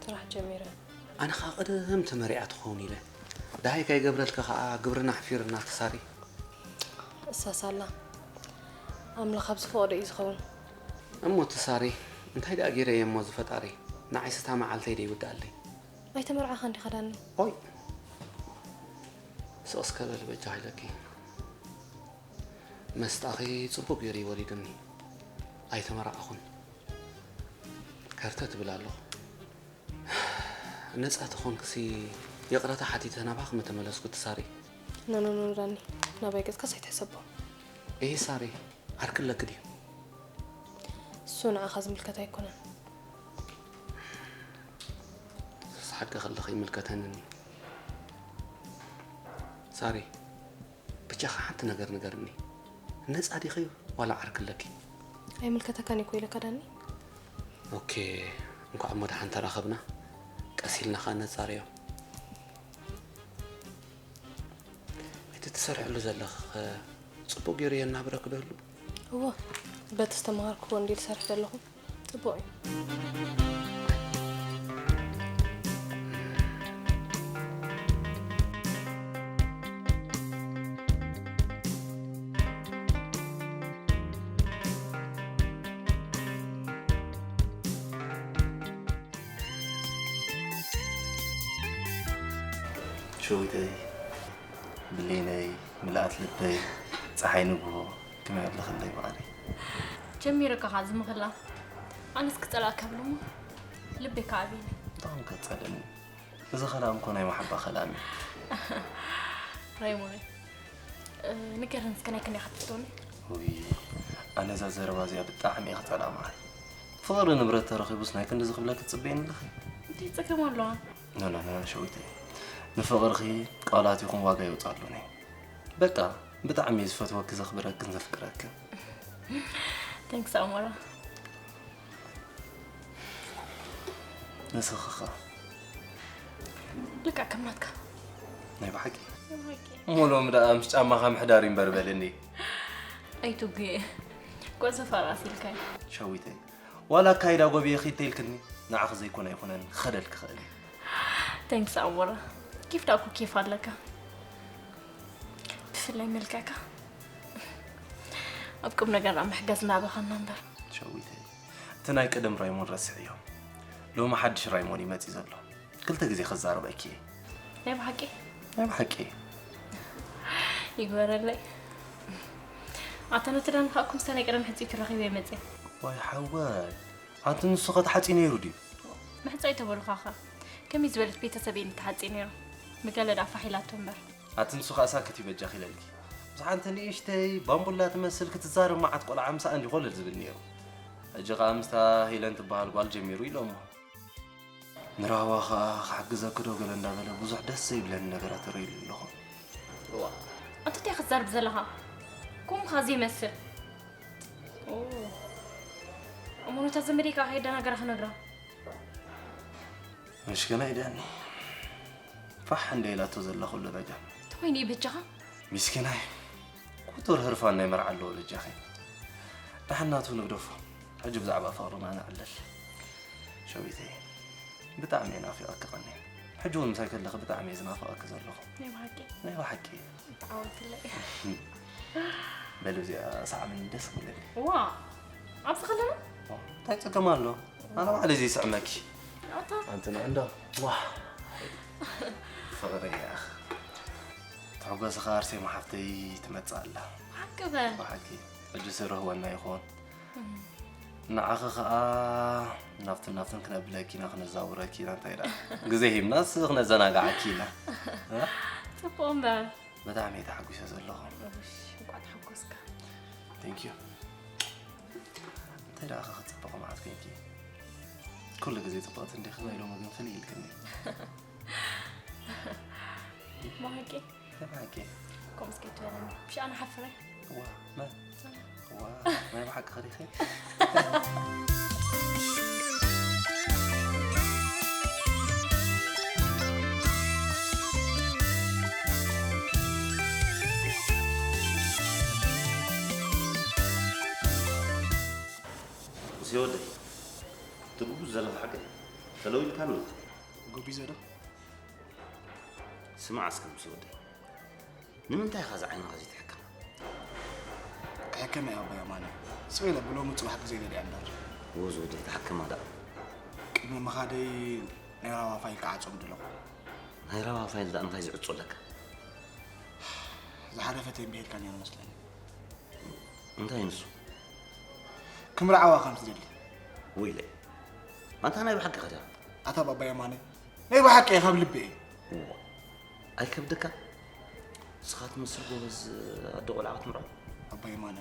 ስራሕ ጀሚረ። ኣነ ኸኣ ቀደም ተመሪዓ ትኸውን ኢለ። ደሃይ ከይገብረልኪ ኸኣ ግብርና ኣሕፊሩና እቲ ሳሪ። እሳስ ኣላ። ኣምላኽ ኣብ ዝፈቐዶ እዩ ዝኸውን። እሞ እቲ ሳሪ፣ እንታይ ደኣ ገይረ እየ እሞ እዚ ፈጣሪ? ንዓይስ እታ መዓልተይ ዶ ይውድኣለይ? ኣይተመርዓኻን ዲኻ ዳኒ? ኦይ! ስቕ እስከ በሊ በጃኺ ኢለኪ። መስጣኺ ጽቡቕ ገይሩ እዩ ወሪዱኒ። ኣይተመራዓኹን። ከርተት እብል ኣለኹ። ነጻ ተኾንክሲ ይቕረታ ሓቲተ ናባኺ ምተመለስኩ እቲ ሳሪ። ኖ፣ ኖ፣ ኖ፣ ዳኒ። ናባይ ገጽካስ ኣይትሕሰቦ። እሂ ሳሪ፣ ዓርኪ ኣለኪ ድዩ? እሱ ንዓኻ ዝምልከት ኣይኮነን። ክትሓቂ ከለኺ ይምልከተኒ። ሳሪ፣ ብጃኻ ሓንቲ ነገር ንገርኒ። ነጻ ዲኺ ዋላ ዓርኪ ኣለኪ? ኣይምልከተካን እኮ ኢለካ ዳኒ። ኦኬ፣ እንኳዕ እሞ ደሓን ተራኸብና። ቀስ ኢልና ኸኣ ነጻርዮ። ትሰርሕሉ ዘለኺ ኸ ጽቡቕ ገይሩ የናብረኪ ዶ ኣሉ? እወ፣ በቲ ዝተምሃርክዎ እንድየ ዝሰርሕ ዘለኹ። ጽቡቕ እዩ። ሸዊተይ፣ ብሌነይ፣ ምልኣት ልበይ፣ ጸሓይ ንግሆ፣ ከመይ ኣለኽለይ መዓረይ? ጀሚርካ ኸዓ ዝምኽላ። ኣነስ ክጸልኣካ ብሎሞ ልበይ ከዓብየኒ። ብጣዕሚ ከጸልእኒ። እዚ ኸላም እኮ ናይ መሓባ ኸላም እዩ። ራይሞነይ፣ እ፣ ንገረኒ እስከ ናይ ክንደይ ሓተትቶኒ? ውይ፣ ኣነ እዛ ዘረባ እዚኣ ብጣዕሚ እየ ክጸልኣ መዓረይ። ፍቕሪ ንብረት ተረኺቡስ ናይ ክንድዚ ክብለኪ ትጽበየኒ ኣለኺ? እንታይ ጸገም ኣለዋ? ኖ፣ ኖ፣ ኖ፣ ሸዊተይ። ንፍቕርኺ ቃላት ይኹን ዋጋ የውጻሉኒ። በቃ፣ ብጣዕሚ እየ ዝፈትወኪ፣ ዘኽብረክን ዘፍቅረክን። Thanks ኣሞራ። ንስኺ ኸ? ልክዕ ከም ናትካ። ናይ ብሓቂ? ናይ ብሓቂ። እሞ ሎሚ ደኣ ምስ ጫማኻ ምሕዳር እዩ እምበር በልኒ። ኣይትጉየ። ጎዘ ፈራስ ኢልካዮ። ሸዊተይ፣ ዋላ ኣካይዳ ጎብየ ኺድ ተይልክኒ፣ ንዓኺ ዘይኮነ ኣይኮነን ክኸደልኪ ክኽእል እየ። Thanks ኣሞራ። ኬፍ ደኣ እኮ ኬፍ ኣለካ። ብፍላይ መልክዕካ። ኣብ ቁም ነገር ደኣ ምሕጋዝ እናበኻና እምበር። ሸዊተይ፣ እቲ ናይ ቀደም ራይሞን ረስዕዮ። ሎሚ ሓድሽ ራይሞን እዩ መጺኡ ዘሎ። ክልተ ግዜ ክዛረበኪ እየ። ናይ ብሓቂ? ናይ ብሓቂ። ይግበረለይ። ኣታ ነቲ ዳን ከኣ ኩምስታ ናይ ቀደም ሕጽይ ክረኺበ እየ መጽየ። ዋይ ሓወይ፣ ኣንቲ ንሱ ኸ ተሓጺ ነይሩ ድዩ? ምሕጻይ ተበሉኻ ኸ? ከመይ ዝበለት ቤተሰብ እየ ንተሓጺ ነይሩ። ምገለ ደኣ ፋሕ ኢላቶ እምበር። ኣቲ ንሱ ኸኣ ሳክት እዩ በጃኺ ኢለልኪ። ምስ ሓንቲ ንእሽተይ ባምቡላ ትመስል ክትዛረብ መዓት ቆልዓ ምሳኣ እንዲ ኮለል ዝብል ነይሩ። ሕጂ ኸኣ ምስታ ሄለን ትበሃል ጓል ጀሚሩ ኢሎሞ። ንራህዋ ኸኣ ክሕግዘኪ ዶ ገለ እንዳበለ ብዙሕ ደስ ዘይብለኒ ነገራት እርእየሉ ኣለኹ። እዋ፣ ኣንታ እንታይ ክትዛረብ ዘለኻ? ከምኡ ኸኣ ዘይመስል። ኦ። እሞ ነታ ዘመደይ ከኣ ከይደናገራ ክነግራ። መሽከናይ ዳኒ። ፋሕ እንደ ኢላቶ ዘላ ኩሉ ነገር። ተወይኒ በጃኻ? ሚስኪናይ። ቁጡር ህርፋን ናይ መርዓ ኣለዎ በጃኺ። ደሓን ናቱ ንግደፎ። ሕጂ ብዛዕባ ፍቕርና ንዕልል። ሸዊተይ፣ ብጣዕሚ እየ ናፊቐኪ ቀኒ። ሕጂ እውን ምሳይ ከለኺ ብጣዕሚ እየ ዝናፍቐኪ ዘለኹ። ናይ ብሓቂ? ናይ ብሓቂ። ተዓወትለይ። በሉ እዚኣ ሰዓምኒ ደስ ክብለኒ። ዋ፣ ኣብዚ ከለና? ዋ፣ እንታይ ጸገም ኣሎ? ኣነ ባዕለይ ዘይስዕመኪ። ኣታ። ኣንቲ ንዕንዶ? ዋ። ፍቕሪ እያ። ተሕጎሲ ኸኣ ኣርሴማ ሓፍተይ ትመጽእ ኣላ። ሓቂ በል። ብሓቂ። ሕጂ ስርህወና ይኾን። እም። ንዓኺ ኸኣ ናብትን ናብትን ክነብለኪ ኢና፣ ክነዛውረኪ ኢና፣ እንታይ ደኣ። ግዜ ሂብናስ ክነዘናግዓኪ ኢና። እ? ጽቡቕ እምበር። ብጣዕሚ እየ ተሓጒሰ ዘለኹ። እሽ፣ እንቋዕ ተሓጎስካ። Thank you። እንታይ ደኣ ኸ ክጽብቕ መዓት ኮንኪ? ኩሉ ግዜ ጽብቕቲ እንዲኺ፣ ናይ ሎሚ ግን ፍልይ ኢልክኒ። ብሓቂ? ብሓቂ። ከምኡስ ከይትበለኒ። ብሻ ኣነ ሓፍረ። ዋ፣ መን? ዋ፣ ናይ ብሓቂ ኸዲኺ? ሙሴ ወደይ፣ ትጉብዝ ዘለኻ ሓቂ ተለዊጥካኒ። ጉቢዘ ዶ? ስማዕ እስከ ሙሴ ወደይ፣ ንምንታይ ኢኻ እዛ ዓይንኻ ዘይትሕከማ? ክሕከም እየ ኣቦይ ኣማነ። ስቕ ኢለ ብሎሚ ጽባሕ ግዜ ደልያ እምበር። ወዝ ወደይ፣ ተሓከማ ደኣ። ቅድሚ ምኻደይ ናይ ራባ ፋይል ክዓጾ ምድለኹ። ናይ ራባ ፋይል ደኣ እንታይ ዝዕጾ ኣለካ? ዝሓለፈ ተንቢሄልካ ነይሩ መስለኒ። እንታይ ንሱ? ክምርዓዋ ከም ትደሊ። ወይለይ። ኣንታ ናይ ብሓቂ ኸዳ? ኣታ ባባ የማነ፣ ናይ ብሓቂ እየ፣ ካብ ልቢ እየ። እዋ። ኣይከብደካ? ንስኻ ትመስል ጎበዝ ኣደ ቆልዓ ክትምርዖ? ኣባ የማነ፣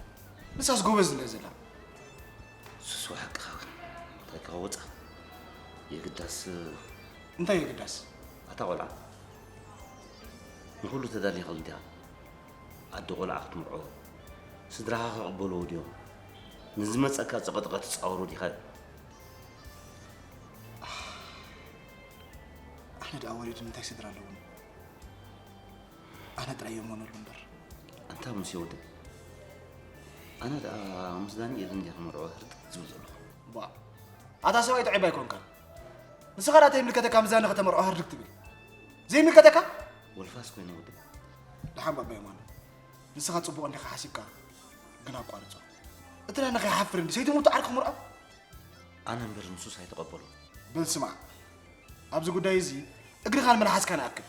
ንሳስ ጎበዝ እንድያ ዘላ። ንሱስ ሓቅኻ። እንታይ ክኸወጻ? የግዳስ። እንታይ የግዳስ? ኣታ ቆልዓ፣ ንኹሉ ተዳሊኻ ዲኻ? ኣደ ቆልዓ ክትምርዖ፣ ስድራኻ ክቕበልዎ ድዮም? ንዝመጸካ ጸቐጥቐ ትጻወሮ ዲኻ? ኣነ ደኣ ወለዲ እንታይ ስድራ ኣለዎም? ኣነ ጥራይ እየ እመነሉ እምበር። ካብ ምስ የወደይ ኣነ ደኣ ምስ ዳንኤል እንዲያ ክመርዖ ህርጥ ዝብል ዘለኹ። ባ ኣታ ሰብኣይ ጥዑይ ኣይኮንካን። ንስኻ ደኣ ተይምልከተካ ምስ ዳኒ ከተመርዖ ህርድግ ትብል? ዘይምልከተካ? ወልፋስ ኮይነ ወደይ። ደሓን ባባ የማነ፣ ንስኻ ጽቡቕ እንዲኻ ሓሲብካ፣ ግን ኣቋርጾ። እቲ ዳኒ ከይሓፍር እንዲ ሰይትሙቱ ዓርኪ ክምርዖ? ኣነ እምበር ንሱስ ኣይተቐበሎ። በል ስማዕ፣ ኣብዚ ጉዳይ እዚ እግርኻን መልሓስካን ኣክብ።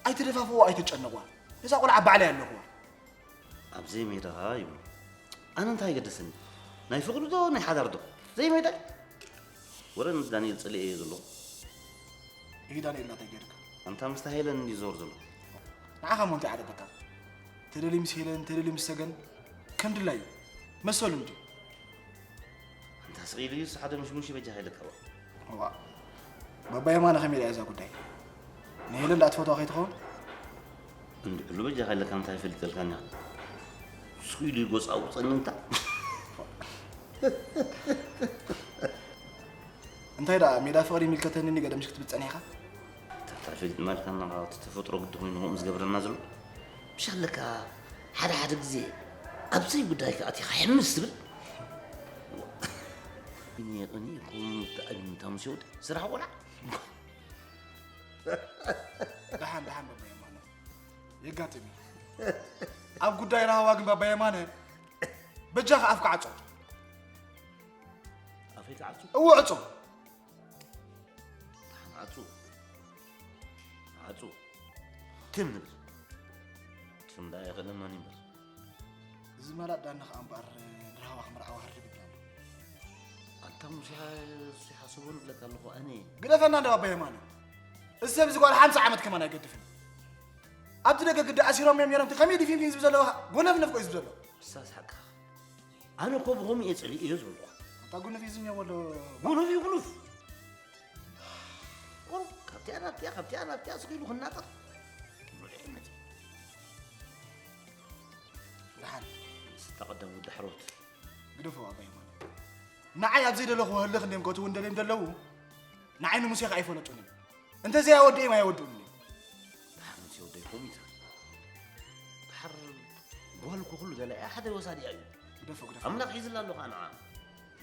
ኣይትደፋፍዎ፣ ኣይትጨነቑዋ። ነዛ ቆልዓ ባዕለይ ኣለኹዋ። ኣብ ዘይሜዳ ይብሉ። ኣነ እንታይ ይገደሰኒ? ናይ ፍቕሪ ዶ ናይ ሓዳር ዶ? ዘይሜዳ። ወረ ምስ ዳንኤል ጸሊኤ እየ ዘለኹ። ይህ ዳንኤል ናተይ ጌርካ። ኣንታ ምስታ ሄለን እንዲ ዞር ዘሎ። ንዓኻ እሞ እንታይ ዓጠጠካ? ተደልዩ ምስ ሄለን፣ ተደልዩ ምስ ሰገን ከም ድላዩ መሰሉ እንዲ። ኣንታ ስቕ ኢሉ እዩስ ሓደ ምሽሙሽ በጃኻ ኢለካ ዋ። እዋ፣ ባባ የማነ ከመይ ደኣ እዛ ጉዳይ? ንሄለን ደኣ ትፈትዋ ከይትኸውን? እንድሕሉ በጃኻ ኢለካ እንታይ ይፈልጠልካኒ? ስቕ ኢሉ እዩ ጎጻ ውጸኒ እንታ። እንታይ ደኣ ሜዳ ፍቕሪ ይምልከተኒ ገደምሽ ክትብል ጸኒሕካ? እንታይ ፈልጥ ማልካ ናኻ እቲ ተፈጥሮ ግዲ ኮይኑ ከምኡ ዝገብረና ዘሎ? ብሻለካ ሓደ ሓደ ግዜ ኣብ ዘይ ጉዳይካ ኣቲኻ ሕምስ ትብል። ብኒ ቅኒ ኩም ተኣቢን ታምስ ይወድ ስራሕ ቆልዓ። ደሓን ደሓን ባባ የማነ የጋጥም እዩ። ኣብ ጉዳይ ራህዋ ግን ባባ የማነ በጃኻ ኣፍካ ዓጾ። ኣፈይ ክዓጹ? እዎ ዕጾ። ዓጹ። ዓጹ። ትም ንብል። ትም ደኣ የኽእለናን እምበር። እዚ መላጥ ዳኒ ኸኣ እምበኣር ንራህዋ ክምርዓዋ ህርድግ ይብል ኣሎ። ኣንታ ሙሴ፣ እሱ ይሓስቦ ንብለካ ኣለኹ ኣነ። ግደፈና እንዳ ባባ የማነ። እዚ ሰብ እዚ ጓል ሓምሳ ዓመት ከማን ኣይገድፍን። ኣብቲ ደገ ግዲ ኣሲሮም እዮም ነይሮም። እቲ ከመይ ድፊንፊን ዝብል ዘሎ ኸኣ ጎነፍነፍ እኮ እዩ ዝብል ዘሎ። ንሳስ ሓቅኻ። ኣነ እኮ ብኸምኡ እየ ጸሊኤዮ ዝብልኳ። ኣንታ ጉኑፍ እዩ ዝኒሀዎ ኣሎ። ጉኑፍ እዩ ጉኑፍ። ቁሩብ ካብቲኣ ናብቲኣ፣ ካብቲኣ ናብቲኣ ስቕ ኢሉ ክናጠር። ብልዒ መጺ። ደሓን። ንስታ ቀደም ወዲ ሕሮት። ግደፎ ኣባይ ማለት። ንዓይ ኣብ ዘይደለኹ ህልኽ እንድዮም ከእትዉ እንደልዮም ዘለዉ። ንዓይ ንሙሴ ከኣ ኣይፈለጡን እዮም። እንተዘይ ኣወድኦም ኣየወድኡን እዮም። ደሓር ሙሴ ወደይ ከምኡ እዩ። ደሓር ጓል እኮ ኩሉ ደላ እያ፣ ሓደ ወሳዲ እዩ። ግደፎ፣ ግደፎ። ኣምላኽ ሒዝላ ኣሎ ኸኣ ንዓ።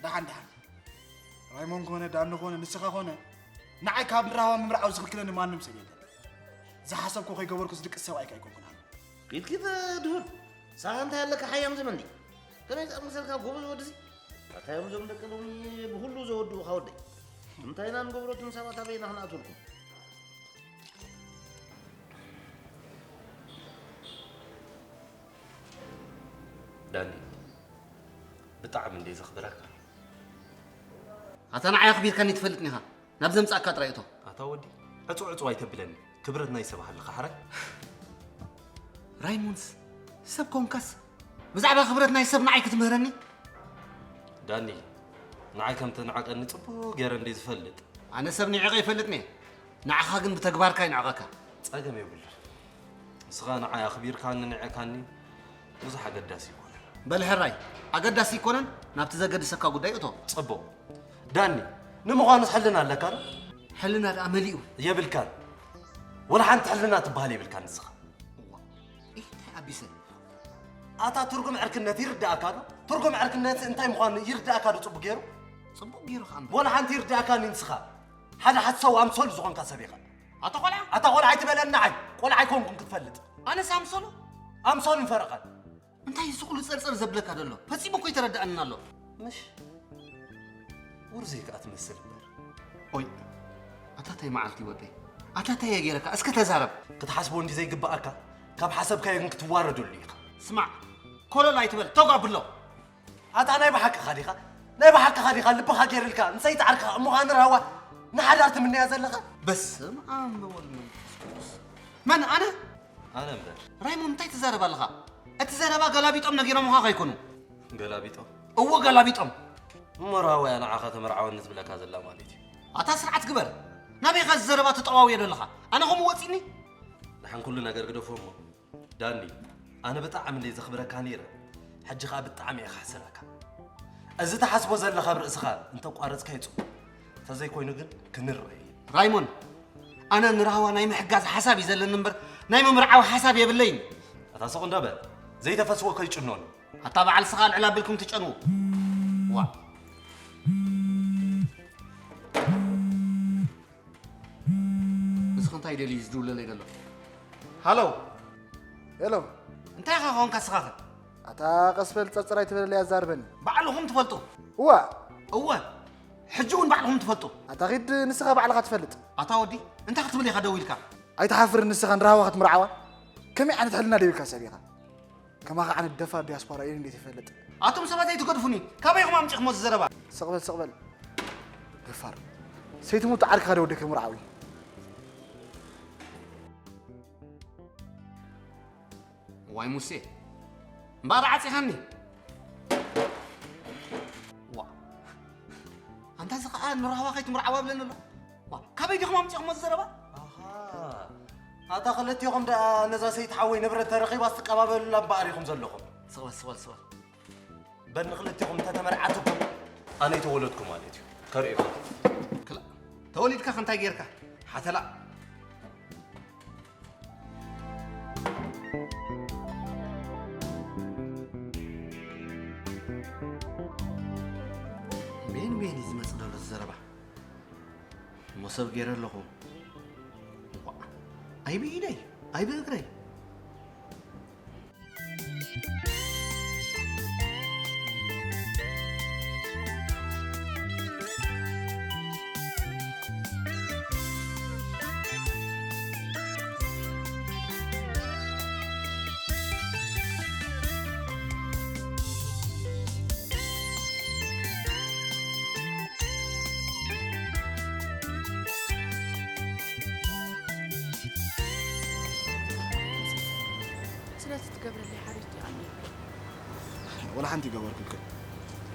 ደሓን፣ ደሓን። ራይሞን ኮነ፣ ዳኒ ኮነ፣ ንስኻ ኮነ፣ ንዓይ ካብ ንራህዋ ምምርዓው ዝኽልክለኒ ማንም ሰብ የለን። ዝሓሰብኩ ከይገበርኩ ዝድቅስ ሰብኣይካ ኣይኮንኩን ኣነ። ኪድ፣ ኪድ፣ ድሁል። ንስኻ እንታይ ኣለካ ሓያም ዘመን ድዩ? ከመይ ዝኣመሰልካ ጎበዝ ወዲ እዚ? ኣታ እዮም እዞም ደቂ ሎሚ ብኹሉ ዘወድኡኻ ወደይ። እንታይ ኢና ንገብሮ እቶም ሰባት ኣበይና ክንኣትወልኩም? ዳኒ፣ ብጣዕሚ እንደ ዘኽብረካ። ኣታ ንዓይ ኣኽቢርካኒ ትፈልጥኒ ኢኻ። ናብ ዘምጻእካ ጥራይ እቶ። ኣታ ወዲ፣ ዕጹ ዕጹ ኣይተብለኒ። ክብረት ናይ ሰብ ሃልኻ ሓራይ። ራይሞንስ፣ ሰብ ኮንካስ፣ ብዛዕባ ክብረት ናይ ሰብ ንዓይ ክትምህረኒ? ዳኒ፣ ንዓይ ከም ትንዕቀኒ ጽቡቕ ገይረ እንደ ዝፈልጥ። ኣነ ሰብ ንዒቐ ይፈልጥኒ። ንዓኻ ግን ብተግባርካ ይንዕቐካ። ጸገም የብሉን። ንስኻ ንዓይ ኣኽቢርካኒ ንዒቕካኒ ብዙሕ ኣገዳሲ ኣይኮነን። በል ሕራይ፣ ኣገዳሲ ኣይኮነን፣ ናብቲ ዘገድሰካ ጉዳይ እቶ። ጽቡቕ። ዳኒ፣ ንምዃኑስ ሕልና ኣለካ ዶ? ሕልና ደኣ መሊኡ። የብልካን። ወላ ሓንቲ ሕልና ትበሃል የብልካን ንስኻ። እዋ፣ ኢህ፣ እንታይ ኣቢሰ? ኣታ ትርጉም ዕርክነት ይርድኣካ ዶ? ትርጉም ዕርክነት እንታይ ምዃኑ ይርድኣካ ዶ ጽቡቕ ገይሩ? ጽቡቕ ገይሩ ኸኣ እምበር። ወላ ሓንቲ ይርድኣካን ንስኻ። ሓደ ሓሳዊ ኣምሰሉ ዝኾንካ ሰብ ኢኻ። ኣታ ቆልዓ? ኣታ ቆልዓ ኣይትበለኒ ንዓይ። ቆልዓ ኣይኮንኩን ክትፈልጥ። ኣነስ ኣምሰሉ? ኣምሰሉን ፈረቓን። እንታይ እዚ ኩሉ ጸርጸር ዘብለካ ዘሎ? ፈጺሙ እኮ ኣይተረድኣንን ኣሎ። ምሽ? ውርዘይ ከኣ ትመስል እምበር። ኦይ፣ ኣታ ታይ መዓልቲ ወደይ? ኣታ ታይ እየ ገይረካ? እስከ ተዛረብ። ክትሓስቦ እንዲ ዘይግብኣካ፣ ካብ ሓሰብካዮ ግን ክትዋረደሉ ኢኻ። ስማዕ፣ ኮለል ኣይትበል፣ ተው ኣብሎ። ኣታ ናይ ብሓቅኻ ዲኻ? ናይ ብሓቅኻ ዲኻ? ልብኻ ገይርልካ፣ ንሰይቲ ዓርክኻ እሞ ኸኣ ንራህዋ ንሓዳር ትምነያ ዘለኻ? በስመ ኣብ ወወልድ ወመንፈስ ቅዱስ። መን ኣነ? ኣነ እምበር። ራይሞን እንታይ ትዛረብ ኣለኻ? እቲ ዘረባ ገላቢጦም ነጊሮምኻ ከይኮኑ? ገላቢጦም? እወ ገላቢጦም። እሞ ራህዋ እያ ንዓኻ ተመርዓወኒ ትብለካ ዘላ ማለት እዩ። ኣታ ስርዓት ግበር። ናበይ ኢኻ እዚ ዘረባ ተጠዋውዮ ዘለኻ? ኣነ ከምኡ ወጺኒ? ደሓን ኩሉ ነገር ግደፎ እሞ። ዳኒ፣ ኣነ ብጣዕሚ እንደ ዘኽብረካ ነይረ፣ ሕጂ ኸኣ ብጣዕሚ እየ ክሕስረካ። እዚ ትሓስቦ ዘለኻ ኣብ ርእስኻ እንተቋረጽካዮ ጽቡቕ፣ እንተዘይኮይኑ ግን ክንረኣይ። ራይሞን፣ ኣነ ንራህዋ ናይ ምሕጋዝ ሓሳብ እዩ ዘለኒ እምበር ናይ ምምርዓው ሓሳብ የብለይን። ኣታ ስቕ እንዶ በል። ዘይተፈስዎ ከይጭኖን። ኣታ በዓል ስኻ ኣልዕል ኣቢልኩም ትጨንዉ። ዋ። ንስኺ እንታይ ደልዩ ዝድውለለይ ዘሎ? ሃሎ። ሄሎ። እንታይ ኢኻ ኾንካ ስኻኸ? ኣታ ቀስ በል፣ ጸርጸር ኣይትበለለይ፣ ኣዛርበኒ። ባዕልኹም ትፈልጡ። እዋ። እወ። ሕጂ እውን ባዕልኹም ትፈልጡ። ኣታ ኺድ ንስኻ ባዕልኻ ትፈልጥ። ኣታ ወዲ፣ እንታይ ክትብል ኢኻ ደው ኢልካ? ኣይትሓፍርን ንስኻን ራህዋ ክትምርዓዋ? ከመይ ዓይነት ሕልና ደው ኢልካ ሰብ ኢኻ? ከማኻ ዓይነት ደፋር ዲያስፖራ ኢሉ እንዴት ይፈልጥ? ኣቱም ሰባት ኣይትገድፉኒ። ካበይ ኢኹም ኣምጺእኹሞ እዚ ዘረባ? ስቕ በል፣ ስቕ በል። ደፋር። ሰይትሙት ዓርክኻ ዶ ወደይ ከምርዓዊ? ዋይ ሙሴ። እምበኣር ዓጺኻኒ። ዋ። ኣንታ እዚ ኸኣ ንራህዋ ከይትምርዓዋ ብለኒ ኣሎ። ዋ፣ ካበይ ዲኹም ኣምጺእኹሞ እዚ ዘረባ? ኣሃ። ኣታ ክልቲኹም ደኣ ነዛ ሰይቲ ሓወይ ንብረት ተረኺባ ትቀባበሉላ እምበኣር ኢኹም ዘለኹም። ስቕ በል፣ ስቕ በል፣ ስቕ በል። በል ንክልቲኹም እንተተመርዓትኩም ኣነ ይተወለድኩ ማለት እዩ። ከርእየኩም። ክላ፣ ተወሊድካ ከ እንታይ ጌርካ? ሓተላ። ቤን ቤን እዩ ዝመጽእ ዘሎ ዘረባ። መሶብ ገይረ ኣለኹ። እኳ፣ ኣይ ብኢደይ፣ ኣይ ብእግረይ። ስለቲ ትገብረለይ ሓልዮት ይቐንየለይ። ወላ ሓንቲ ይገበርኩልክን።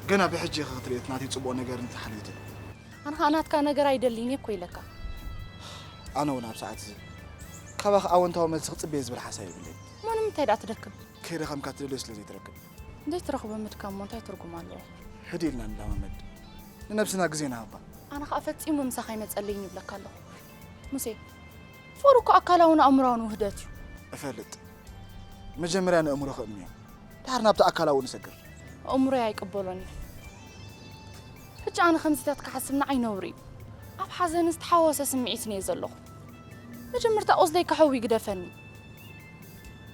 ገና ብሕጂ ኢኺ ክትርእዮ እቲ ናተይ ጽቡቕ ነገር እንተሓልዩትን። ኣነ ኸኣ ናትካ ነገር ኣይደልይን እየ እኮ ኢለካ። ኣነ እውን ኣብ ሰዓት እዚ ካባኺ ኣወንታዊ መልሲ ክጽበየ ዝብል ሓሳብ የብለይን። እሞ ንምንታይ ደኣ ትደክም? ከይደኸምካ ትደልዮ ስለ ዘይትረክብ። ዘይትረኽቦ ምድካም እሞ እንታይ ትርጉም ኣለዎ? ሕድ ኢልና ንለማመድ። ንነብስና ግዜ ንሃባ። ኣነ ኸኣ ፈጺሙ ምሳኻ ኣይመጸለይን ይብለካ ኣለኹ። ሙሴ፣ ፍቕሪ እኮ ኣካላውን ኣእምሮኣውን ውህደት እዩ። እፈልጥ። መጀመርያ ንእምሮ ከእምንዮ። ድሓር ናብቲ ኣካላዊ ንሰግር። ኣእምሮይ ኣይቅበሎን እዩ። ሕጂ ኣነ ከምዚታት ክሓስብ ንዓይ ነውሪ እዩ። ኣብ ሓዘን ዝተሓወሰ ስምዒት እየ ዘለኹ። መጀመርታ ቁስለይ ክሕዊ ግደፈኒ።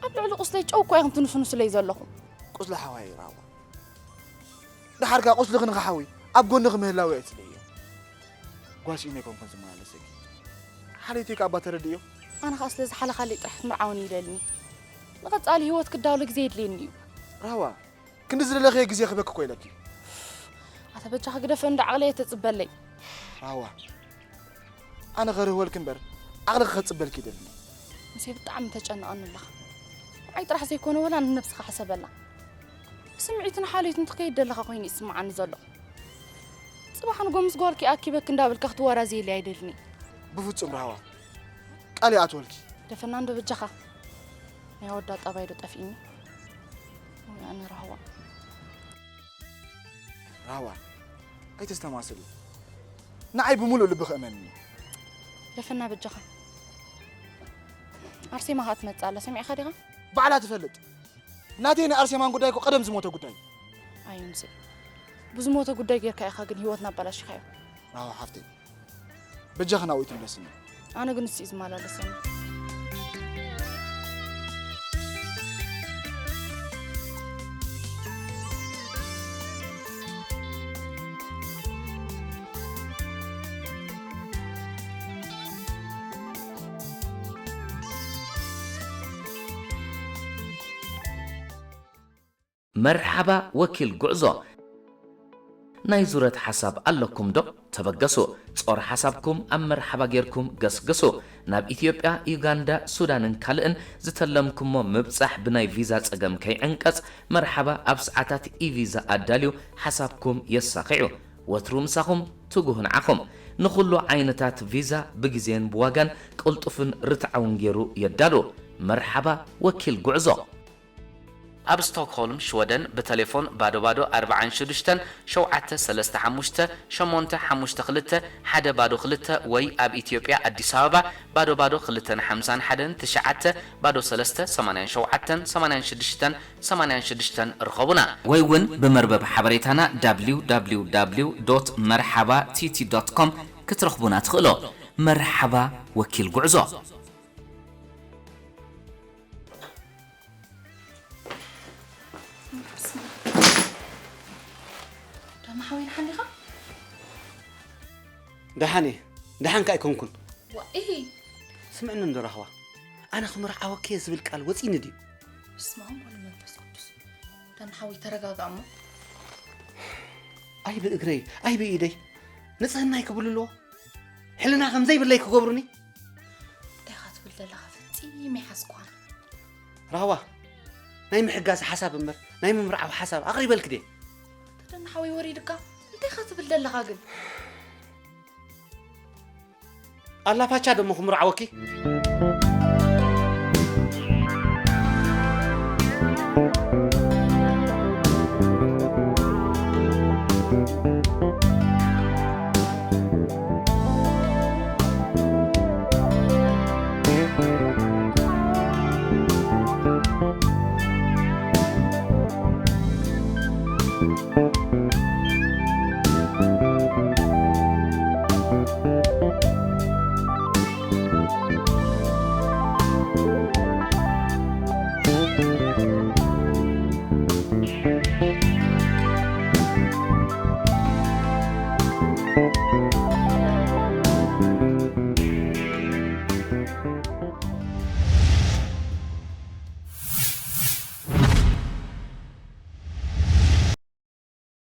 ኣብ ልዕሊ ቁስለይ ጨው እኮ ኢኹም ትንስንሱለይ ዘለኹም። ቁስሊ ሓዋይ ራዋ። ደሓር ከኣ ቁስልኺ ንኽሓዊ ኣብ ጎንኺ ምህላወይ ኣይትጽልእዮ። ጓል ስኢነ ኣይኮንኩን ዝመላለሰኪ። ሓልዮተይ ከኣ እባ ተረድእዮ። ኣነ ኸኣ ስለ ዝሓለኻለይ ጥራሕ ክትምርዓወኒ ይደልኒ። ንቐጻሊ ህይወት ክዳሎ ግዜ የድልየኒ እዩ። ራህዋ፣ ክንዲ ዝደለኽዮ ግዜ ክህበኪ እኮ ኢለኪ። ኣታ በጃኻ ግደፈ፣ እንዳ ዓቕለይ ተጽበለይ። ራህዋ፣ ኣነ ኸርህወልኪ እምበር ዓቕልኺ ከጽበልኪ ይደልን። ሙሴ፣ ብጣዕሚ ተጨንቐኒ ኣለኻ። ንዓይ ጥራሕ ዘይኮነ ወላ ንነብስኻ ሕሰበላ። ብስምዒትን ሓልዮትን ትኸይድ ዘለኻ ኮይኑ ይስምዓኒ ዘሎ። ጽባሕ ንጎ ምስ ጓልኪ ኣኪበኪ እንዳበልካ ክትወራዘየለይ ኣይደልን እየ። ብፍጹም ራህዋ፣ ቃል ይኣትወልኪ። ደፈና እንዶ በጃኻ። ናይ ኣወዳ ጠባይ ዶ ጠፊእኒ? ወይ ኣነ ራህዋ። ራህዋ፣ ኣይተስተማስሊ። ንዓይ ብምሉእ ልብኺ እመንኒ። ደፈና በጃኻ። ኣርሴማ ኸኣ ትመጽእ ኣላ፣ ሰሚዕኻ ዲኻ? ባዕላ ትፈልጥ። ናተይ ናይ ኣርሴማን ጉዳይ እኮ ቀደም ዝሞተ ጉዳይ እዩ። ኣይ ሙሴ፣ ብዝሞተ ጉዳይ ጌርካ ኢኻ ግን ህይወትና ኣበላሺኻዮ። ራህዋ ሓፍተይ፣ በጃኺ ናብኡ ኣይትምለስኒ። ኣነ ግን ንሱ እዩ ዝመላለሰኒ። መርሓባ ወኪል ጉዕዞ። ናይ ዙረት ሓሳብ ኣለኩም ዶ? ተበገሱ። ጾር ሓሳብኩም ኣብ መርሓባ ጌርኩም ገስግሱ። ናብ ኢትዮጵያ፣ ዩጋንዳ፣ ሱዳንን ካልእን ዝተለምኩሞ ምብጻሕ ብናይ ቪዛ ጸገም ከይዕንቀጽ፣ መርሓባ ኣብ ሰዓታት ኢቪዛ ኣዳልዩ ሓሳብኩም የሳኽዑ። ወትሩ ምሳኹም ትጉህ ንዓኹም። ንኹሉ ዓይነታት ቪዛ ብግዜን ብዋጋን ቅልጡፍን ርትዓውን ጌሩ የዳሉ። መርሓባ ወኪል ጉዕዞ። ኣብ ስቶክሆልም ሽወደን ብተሌፎን ባዶ ባዶ ኣርባዓን ሽዱሽተን ሸውዓተ ሰለስተ ሓሙሽተ ሸሞንተ ሓሙሽተ ክልተ ሓደ ባዶ ክልተ ወይ ኣብ ኢትዮጵያ ኣዲስ ኣበባ ባዶ ባዶ ክልተን ሓምሳን ሓደን ትሽዓተ ባዶ ሰለስተ ሰማንያን ሸውዓተን ሰማንያን ሽዱሽተን ሰማንያን ሽዱሽተን ርኸቡና። ወይ እውን ብመርበብ ሓበሬታና www መርሓባ ቲቲ ኮም ክትረኽቡና ትኽእሎ። መርሓባ ወኪል ጉዕዞ። ዳማ ሓወይ ሓሊኻ? ደሓን እየ። ደሓን ከ ኣይኮንኩን። ዋኢ ስምዕኒ እንዶ ራህዋ፣ ኣነ ክምርዓወኪ እየ ዝብል ቃል ወፂኒ ድዩ? ስማም ወሉ መንፈስ ቅዱስ። ዳማ ሓወይ ተረጋጋ እሞ። ኣይ ብእግረይ ኣይ ብኢደይ ንፅህናይ ክብሉ ኣለዎ። ሕልና ከም ዘይብለይ ክገብሩኒ። እንታይ ኢኻ ትብል ዘለኻ? ፈፂመ ይሓዝኳን። ራህዋ፣ ናይ ምሕጋዝ ሓሳብ እምበር ናይ ምምርዓው ሓሳብ ኣቕሪበልክ ድየ? ተደና ሓወይ ወሪድካ። እንታይ ኢኻ ትብል ዘለኻ ግን? ኣላፋቻ ደሞ ክምርዓወኪ።